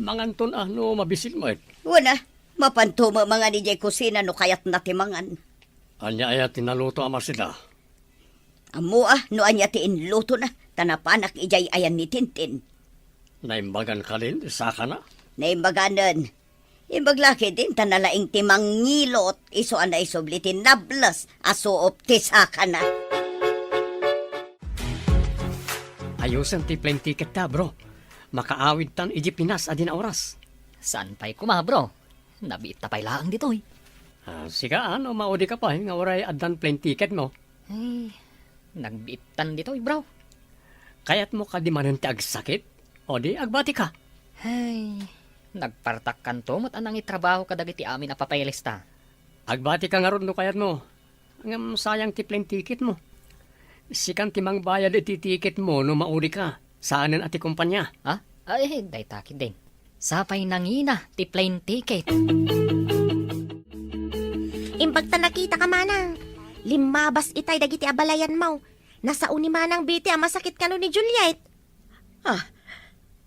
Manganton a no mabisin met. Wen a, mapanto met mangan idiay kusina no kayatna ti mangan. Ania aya ti naluto a masida? Ammo a no ania ti inlutona, ta napanak idiay ayan ni Tintin. Naimbagan kadin ti sakana? Naimbaganen. Imbag la ketdin ta nalaing ti mangilot, isu a naisubli ti nables a suop ti sakana. Ayosen ti plane ticket ta, bro. Makaawidtan iti Pinas a dina oras. Saan pay koma, bro? Nabiitta pay laeng ditoy. Ah, sika, ano, maudika pay nga uray addan plane ticket mo? Ay, nagbiittan ditoy, bro. Kayatmo kadi manen ti agsakit? O di, agbatika. Ay, nagpartakkanto met a nangitrabaho kadagiti amin a papeles ta. Agbatika ngarud no kayatmo. Ngem sayang ti plane ticket mo. Sikan ti mangbayad iti ticket mo no maudika. Saanen a ti kumpanya. Ha? Ay, dayta ketdin. Sapay nangina ti plane ticket. Bagta nakitaka, manang. Limmabas itay dagiti abalayanmo. Nasao ni Manang Betty a masakit kano ni Juliet. Ah,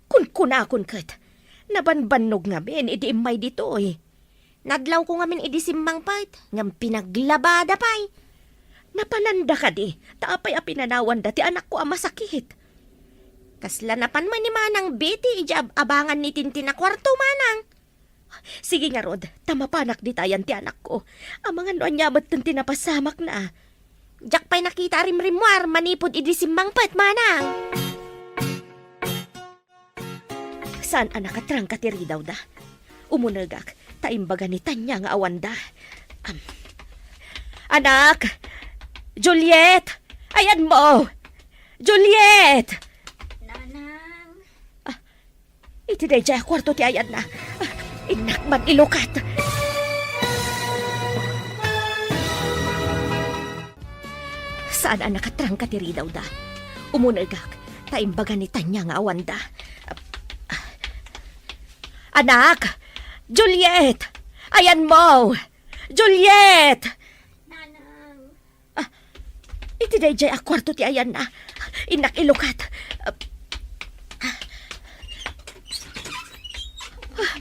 kunkunakon ket. Nabanbannog ngamin idi immay ditoy. Nadlawko ngamin idi simmangpet, ngem pinaglabada pay. Napananda kadi, ta apay a pinanawanda ti anakko a masakit? Kasla napan met ni Manang Betty idi ab-abangan ni Tintin a kuarto, manang. Sige ngarud, ta mapanak ditayan ti anakko. Amangan no ania metten ti napasamakna. Diak pay nakita a rimrimmuar manipud idi simmangpet, manang. Saan a nakatrangka ti ridawda? Umunegak, ta imbaga ni Tanya nga awanda. Am. Anak! Juliet! Ayanmo! Juliet! Nanang. Ah, iti daydiay a kuarto ti ayanna. Ah, innak man ilukat. Saan a nakatrangka ti ridawda. Umunegak, ta imbaga ni Tanya nga awanda. Anak! Juliet! Ayanmo! Juliet! Nanang. Ah, iti daydiay a kuarto ti ayanna. Innak ilukat. Ah,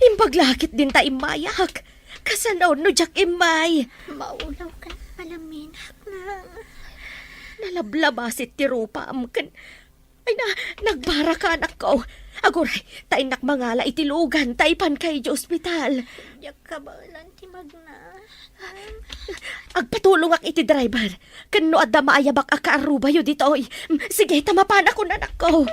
imbag la ketdin ta immayak. Kasano no diak immay? Maulaw ka, palaminak na. Nalablabas ti rupam ken, ay na, nagbaraka, anakko. Aguray, ta innak mangala iti lugan, ta ipanka iti ospital. Diak kabaelan ti magna. Agpatulongak iti driver. Ken no adda maayabak a kaarrubayo ditoy. Sige, ta mapanakon, anakko.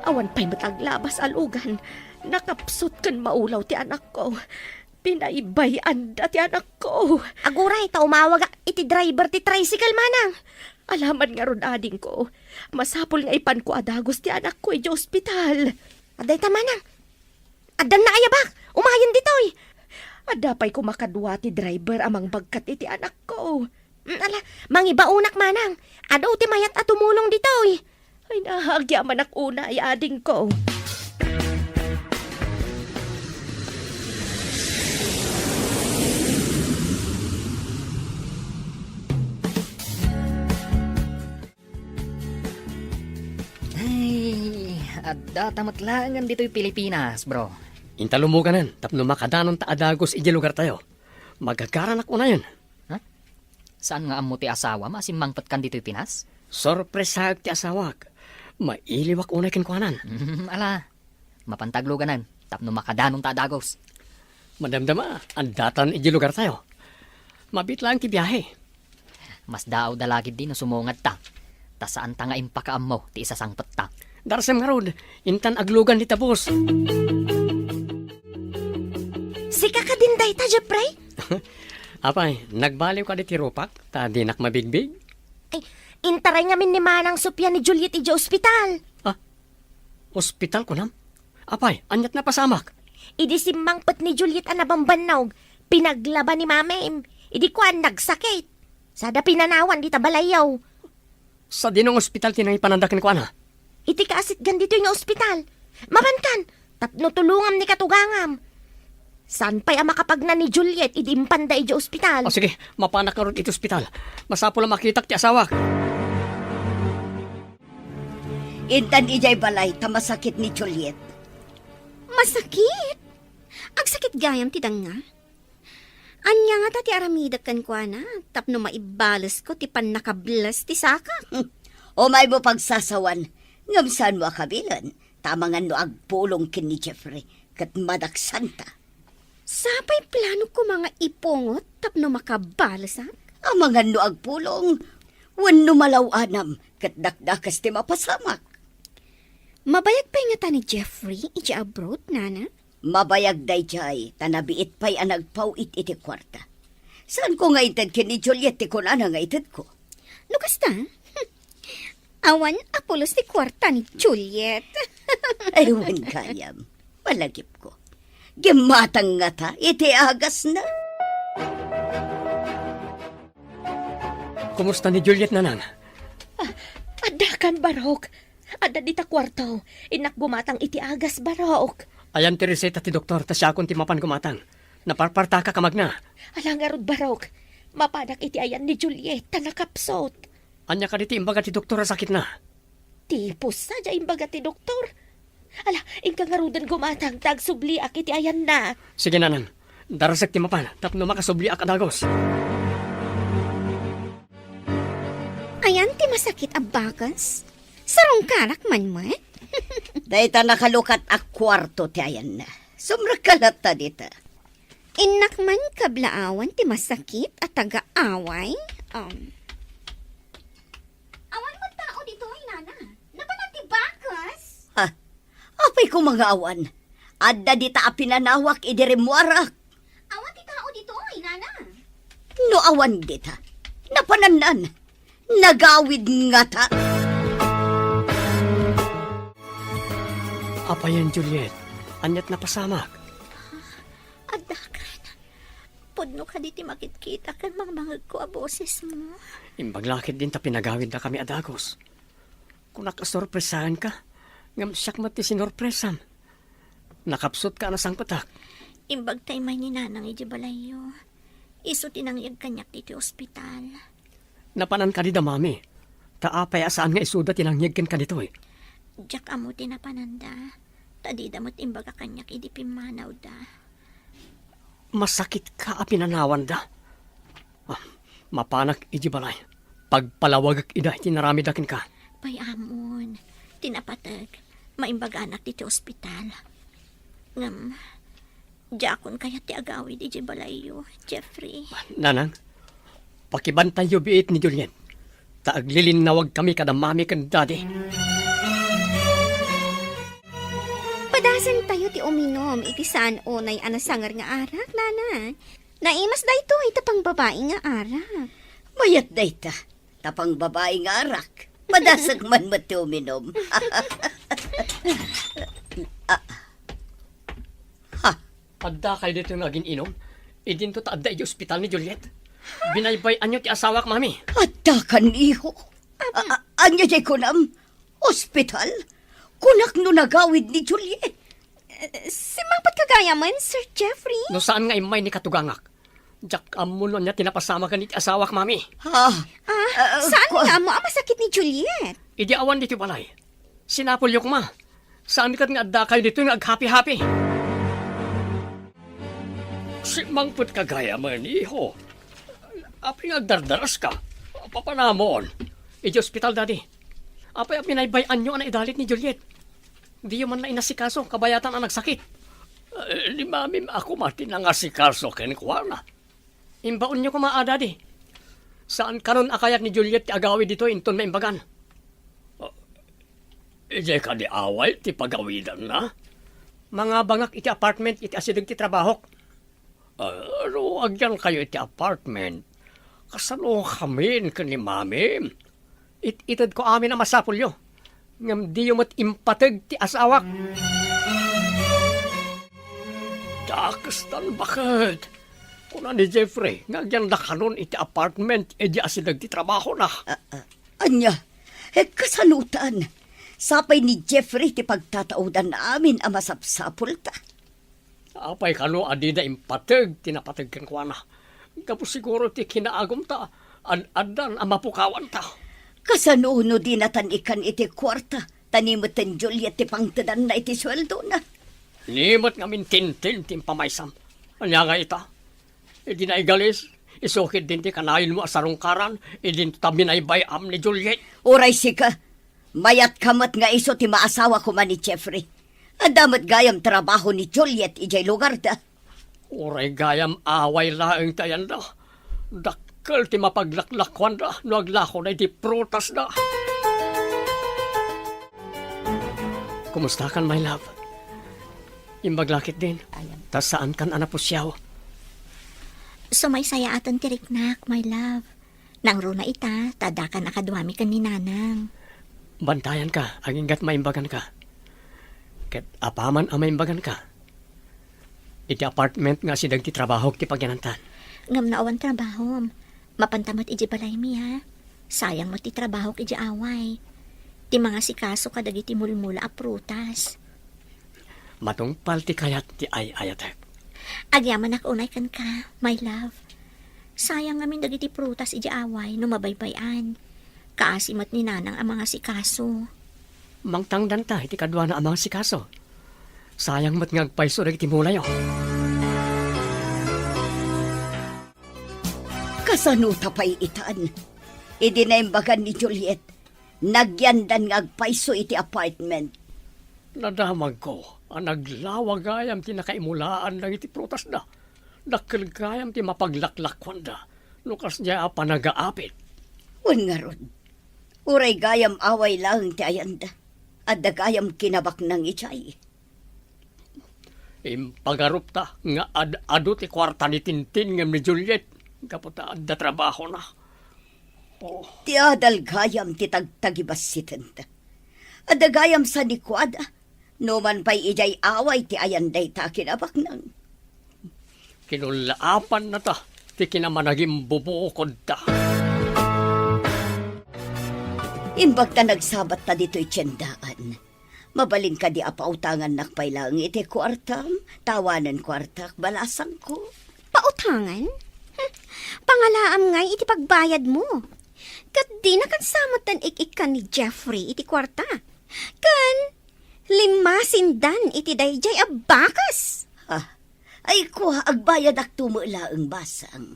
Awan pay met aglabas a lugan. Nakapsut ken maulaw ti anakko. Pinaybay-anda ti anakko. Aguray, ta umawagak iti driver ti tricycle, manang. Alaman ngarud, adingko. Masapul nga ipanko a dagus ti anakko iti ospital. Adda ita, manang. Addan naayabak. Umayen ditoy. Adda pay koma kadua ti driver a mangbagkat iti anakko. Mm, ala, mangibaonak, manang. Adu ti mayat a tumulong ditoy. Ay, nahagyamanak unay, adingko. Ay, adda ta met laengen ditoy Pilipinas, bro. Inta lumuganan tapno makadanonta a dagus idiay lugartayo. Magagaranak unayen. Ha? Saan nga ammo ti asawam a simmangpetkan ditoy Pinas? Sorpresaek ti asawak. Mailiwak unay kenkuanan. Ala, mapanta agluganan tapno makadanonta a dagus. Madamdama, addatan idiay lugartayo. Mabiit laeng ti biahe. Masdaawda la ketdi no sumungadta, ta saanta nga impakaammo ti isasangpetta. Darsem ngarud, intan aglugan dita bus. Sika kadin dayta, Jeffrey? Apay, nagbaliw kadi ti rupak, ta dinak mabigbig? Ay, intaray ngamin ni Manang Sofia ni Juliet idiay ospital. Ah, ospital kunam? Apay, aniat napasamak? Idi simmangpet ni Juliet a nabambannog, pinaglaba ni Mamim. Idi kuan, nagsakit. Sada pinanawan dita balayyo. Sadino nga ospital ti nangipananda kenkuana? Iti kaasitgan ditoy nga ospital. Mapankan, tapno tulongam ni katugangam. Saan pay a makapagna ni Juliet idi impanda idiay ospital? O, sige, mapanak ngarud iti ospital. Masapul a makitak ti asawak. Intan idiay balay ta masakit ni Juliet. Masakit? Agsakit gayam ti danga? Ania ngata ti aramidek kenkuana tapno maibalesko ti pannakables ti sakak? Umaymo pagsasawan, ngem saanmo a kabilen, ta amangan no agpulong ken ni Jeffrey ket madaksanta. Sapay planok koma nga ipungot tapno makabalesak? Amangan no agpulong, wenno malaw-anam ket dakdakes ti mapasamak. Mabayag pay ngata ni Jeffrey idiay abroad, nana? Mabayag daydiay, ta nabiit pay a nagpaw-it iti kuarta. Saanko nga inted ken ni Juliet ti kunana nga itedko. No kasta, awan a pulos ti kuarta ni Juliet. Ay, wen gayam. Malagipko. Gimmatang ngata iti agasna. Kumusta ni Juliet, nanang? Ah, addakan, barok. Adda dita kuarto. Innak gumatang iti agas, barok. Ayan ti reseta ti doktor, ta siakon ti mapan gumatang. Naparpartaka ka, Magna. Ala ngarud, Barok. Mapanak iti ayan ni Juliet, ta nakapsut. Ania kadi ti imbaga ti doktor a sakitna? Tipus sadiay imbaga ti doktor. Ala, inka ngaruden gumatang, ta agsubliak iti ayanna. Sige, Nanang. Darasek ti mapan, tapno makasubliak a dagus. Ayan ti masakit a bagas? Sarungkarak man met? Dayta nakalukat a kuarto ti ayanna. Sumrekka latta dita. Innak man kablaawan ti masakit a taga-away? Um, awan met tao ditoy, Nana. Napanan ti bagas? Ha? Apay koma nga awan? Adda dita a pinanawak idi rimmuarak. Awan ti tao ditoy, Nana. No awan dita, napanannan. Nagawid ngata. Apayen, Juliet, aniat napasamak? Addakan. Pudno kadi ti makitkita ken mangmangegko a bosesmo. Imbag la ketdin ta pinagawiddakami a dagus. Kunak a sorpresaenka, ngem siak met ti sinorpresam. Nakapsutka a nasangpetak. Imbag ta immay ni Nanang idiay balayyo. Isu ti nangyeg kaniak ditoy ospital. Napanan kadi da, Mami? Ta apay a saan nga isuda ti nangyeg kenka ditoy? Diak ammo ti napananda, ta dida met imbaga kaniak idi pimmanawda. Masakitka a pinanawanda? Ah, mapanak idiay balay. Pagpalawagek ida iti naramidda kenka. Pay ammon, ti napateg, maimbaganak ditoy ospital. Ngem, diakon kayat ti agawid idiay balayyo, Jeffrey. Nanang, pakibantayo biit ni Juliet, ta aglilinnawagkami kada Mami ken Daddy. Padasentayo ti uminom iti saan unay a nasanger nga arak, Nanang. Naimas daytoy ta pangbabai nga arak. Mayat dayta, ta pangbabai nga arak. Madasek man met ti uminom. Ah. Ha? Addakay ditoy nga agin-inom? Idinto ta adda idiay ospital ni Juliet. Binaybay-anyo ti asawak, Mami. Addakan, iho. A-, a-, ania diay kunam? Ospital? Kunak no nagawid ni Juliet. Eh, simmangpetka gayamen, Sir Jeffrey? No saan nga immay ni katugangak, diak ammo no ania ti napasamagen iti asawak, Mami. Ah, ah, saan nga ammo a masakit ni Juliet? Idi awan ditoy balay, sinapulyo koma. Saan ket nga addakayo ditoy nga aghapi-hapi. Simmangpetka gayamen, iho. Apay nga agdardaraska? Papanamon. Idiay ospital, Daddy. Apay a binaybay-anyo a naidalit ni Juliet? Diyo man la inasikaso, kabayatan a nagsakit. Eh, ni Mamim a koma ti nangasikaso kenkuana. Imbaonyo koma a, Daddy. Saan kanon a kayat ni Juliet ti agawid ditoy inton maimbagan? Ah, idiay kadi away ti pagawidanna? Mangabangak iti apartment iti asideg ti trabahok. Ah, no agyankayo iti apartment, kasano ngamin ken ni Mami? It-itedko amin a masapulyo, ngem diyo met impateg ti asawak. Dakestan baket, kuna ni Jeffrey nga agyanda kanon iti apartment idiay asideg ti trabahona. Ah, ah, ania? Eh, kasanotan? Sapay ni Jeffrey ti pagtataodan amin a masapsapulta. Apay kano a dida impateg ti napateg kenkuana? Gapu siguro ti kinaagumta, ad-addan a mapukawanta. Kasano no dinatan ikkan iti kuarta, ta ni metten Juliet ti pangtedanna iti sueldona? Ni met ngamin tintin ti impamaysam. Ania nga ita? Idi naigalis, isu ketdin ti kanayon mo a sarungkaran, idinto ta binaybay-am ni Juliet. Uray sika, mayatka met nga isu ti maasawa koma ni Jeffrey. Adda met gayam trabaho ni Juliet idiay lugarda. Uray gayam away laeng ti ayanda. Dakkel ti mapaglaklakuanda no aglakona iti prutasda. Kumustakan, my love? Imbag la ketdin, ta saankan a napusiaw. Sumaysayaaten ti riknak, my love. Nangruna ita, ta addakan a kaduami ken ni Nanang. Bantayanka, agingga't maimbaganka. Ket apaman a maimbaganka, iti apartment nga asideg ti trabahok ti pagyanantan. Ngem no awan trabahom, mapanta met idiay balaymi, a? Sayang met ti trabahok idiay away. Ti mangasikaso kadagiti mulmula a prutas. Matungpal ti kayat ti ay-ayatek. Agyamanak unay kenka, my love. Sayang ngamin dagiti prutas idiay away no mabaybay-an. Kaasi met ni Nanang a mangasikaso. Mangtangdanta iti kaduana a mangasikaso. Sayang met nga agpayso dagiti mulayo. Kasano ta pay itan? Idi naimbagan ni Juliet, nagyandan nga agpayso iti apartment. Nadamagko a naglawa gayam ti nakaimulaan dagiti prutasda. Dakkel gayam ti mapaglaklakuanda no kasdiay a panagaapit. Wen ngarud, uray gayam away laeng ti ayanda, adda gayam kinabaknang idiay. Impagarupta nga ad-adu ti kuarta ni Tintin ngem ni Juliet gapu ta adda trabahona. Oh. Ti adal gayam ti tagtagibassitenta. Adda gayam sanikuada, numan pay idiay away ti ayan dayta a kinabaknang. Kinullaapanna ta ti kinamanagimbubukodta. Imbag ta nagsabatta ditoy tiendaan, mabalin kadi a pautangannak pay laeng iti kuartam? Tawanen kuartak, balasangko. Pautangan? Hm, pangalaam ngay iti pagbayadmo. Ket dinakan sa metten ik-ikkan ni Jeffrey iti kuarta. Ken limmasindan iti daydiay a bakas. Ah, ay kua, agbayadakto met laeng, basang.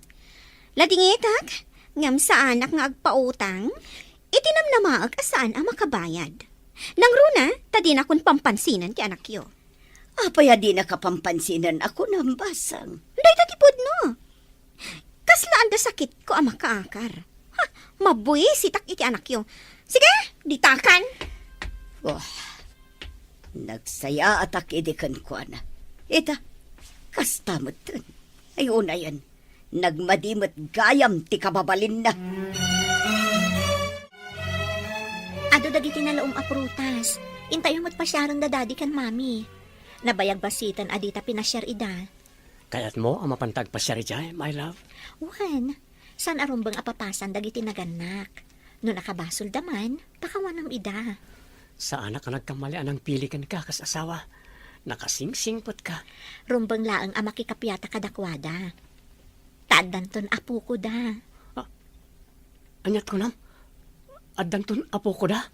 Ladingitak, ngem saanak nga agpautang iti namnamaek a saan a makabayad. Nangruna, ta dinakon pampansinan ti anakyo. Apay a dinaka pampansinan a kunam, basang? Dayta ti pudno. Kasla adda sakitko a makaakar. Ha, mabuisitak iti anakyo. Sige, ditakan. Oh, nagsayaatak idi kenkuana. Ita, kasta metten. Ay, unayen, nagmadi met gayam ti kababalinna. Adu dagiti nalaom a prutas. Intayo met pasiaren da Daddy ken Mami. Nabayag basiten a dita pinasiar ida. Kayatmo a mapanta agpasiar idiay, my love? Wen, saan a rumbeng a papasan dagiti nagannak. No nakabasolda man, pakawanem ida. Saanak a nagkamali a nangpili kenka kas asawa. Nakasingsingpetka. Rumbeng laeng a makikapiata kadakuada. Ta addanton apokoda. Ah, aniat kunam? Addanton apokoda?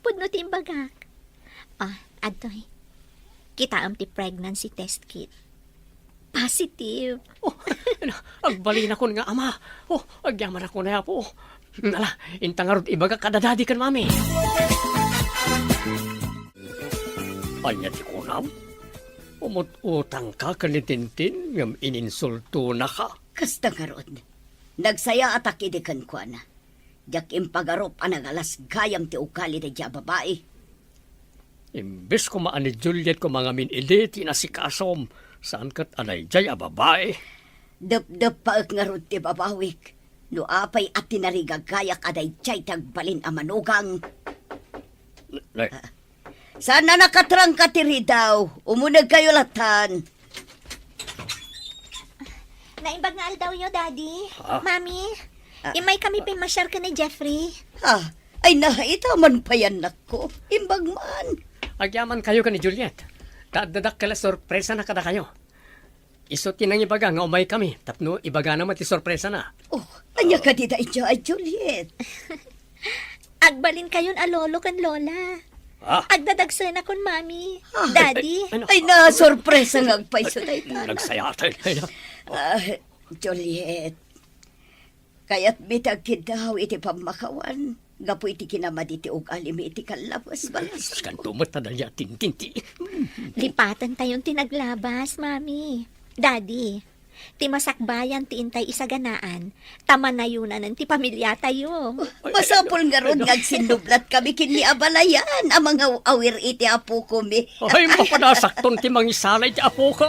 Pudno ti imbagak. Ah, adtoy. Kitaem ti pregnancy test kit. Positive. Oh, agbalinakon nga ama. Oh, agyamanakon a Apo. Ala, inta ngarud ibagak kada Daddy ken Mami. Ania ti kunam? Umut-utangka ken ni Tintin ngem ininsultonaka. Kasta ngarud, nagsayaatak idi kenkuana. Diak impagarup a nagalas gayam ti ugali daydiay a babai. Imbes koma a ni Juliet koma ngamin idi ti inasikasom, saan ket a daydiay a babai. Depdeppaek ngarud ti babawik. No apay a tinarigagayak a daydiay ti agbalin a manugang. Nay. Ah, saan a nakatrangka ti ridaw? Umunegkayo latan. Naimbag nga aldawyo, Daddy. Ah? Mami, ah, immaykami pimmasiar ken ni Jeffrey. Ah, ay, naita man pay, annakko. Imbag man. Agyamankayo ken ni Juliet. Ta adda dakkel a sorpresana kadakayo. Isu ti nangibaga nga umaykami tapno ibagana met ti sorpresana. Oh, ania kadi daydiay, Juliet? Agbalinkayon a lolo ken lola. Ah? Agdadagsenakon, Mami. Ah. Daddy. Ay, ay, ay, na, sorpresa nga agpayso dayta. Nagsayaatak. Ay, na. Ah, Juliet, kayatmi ti agkiddaw iti pammakawan gapu iti kinamadi ti ugalimi iti kallabas, balas. Sus, kanto met ta dayta tintinti. Lipatentayon ti naglabas, Mami. Daddy, ti masakbayan ti intay isaganaan, ta manayonanen ti pamilyatayo. Masapul ngarud nga agsinnublatkami ken ni abalayan a mangaw-awir iti apokomi. Ay, mapadasakton ti mangisala iti apoko.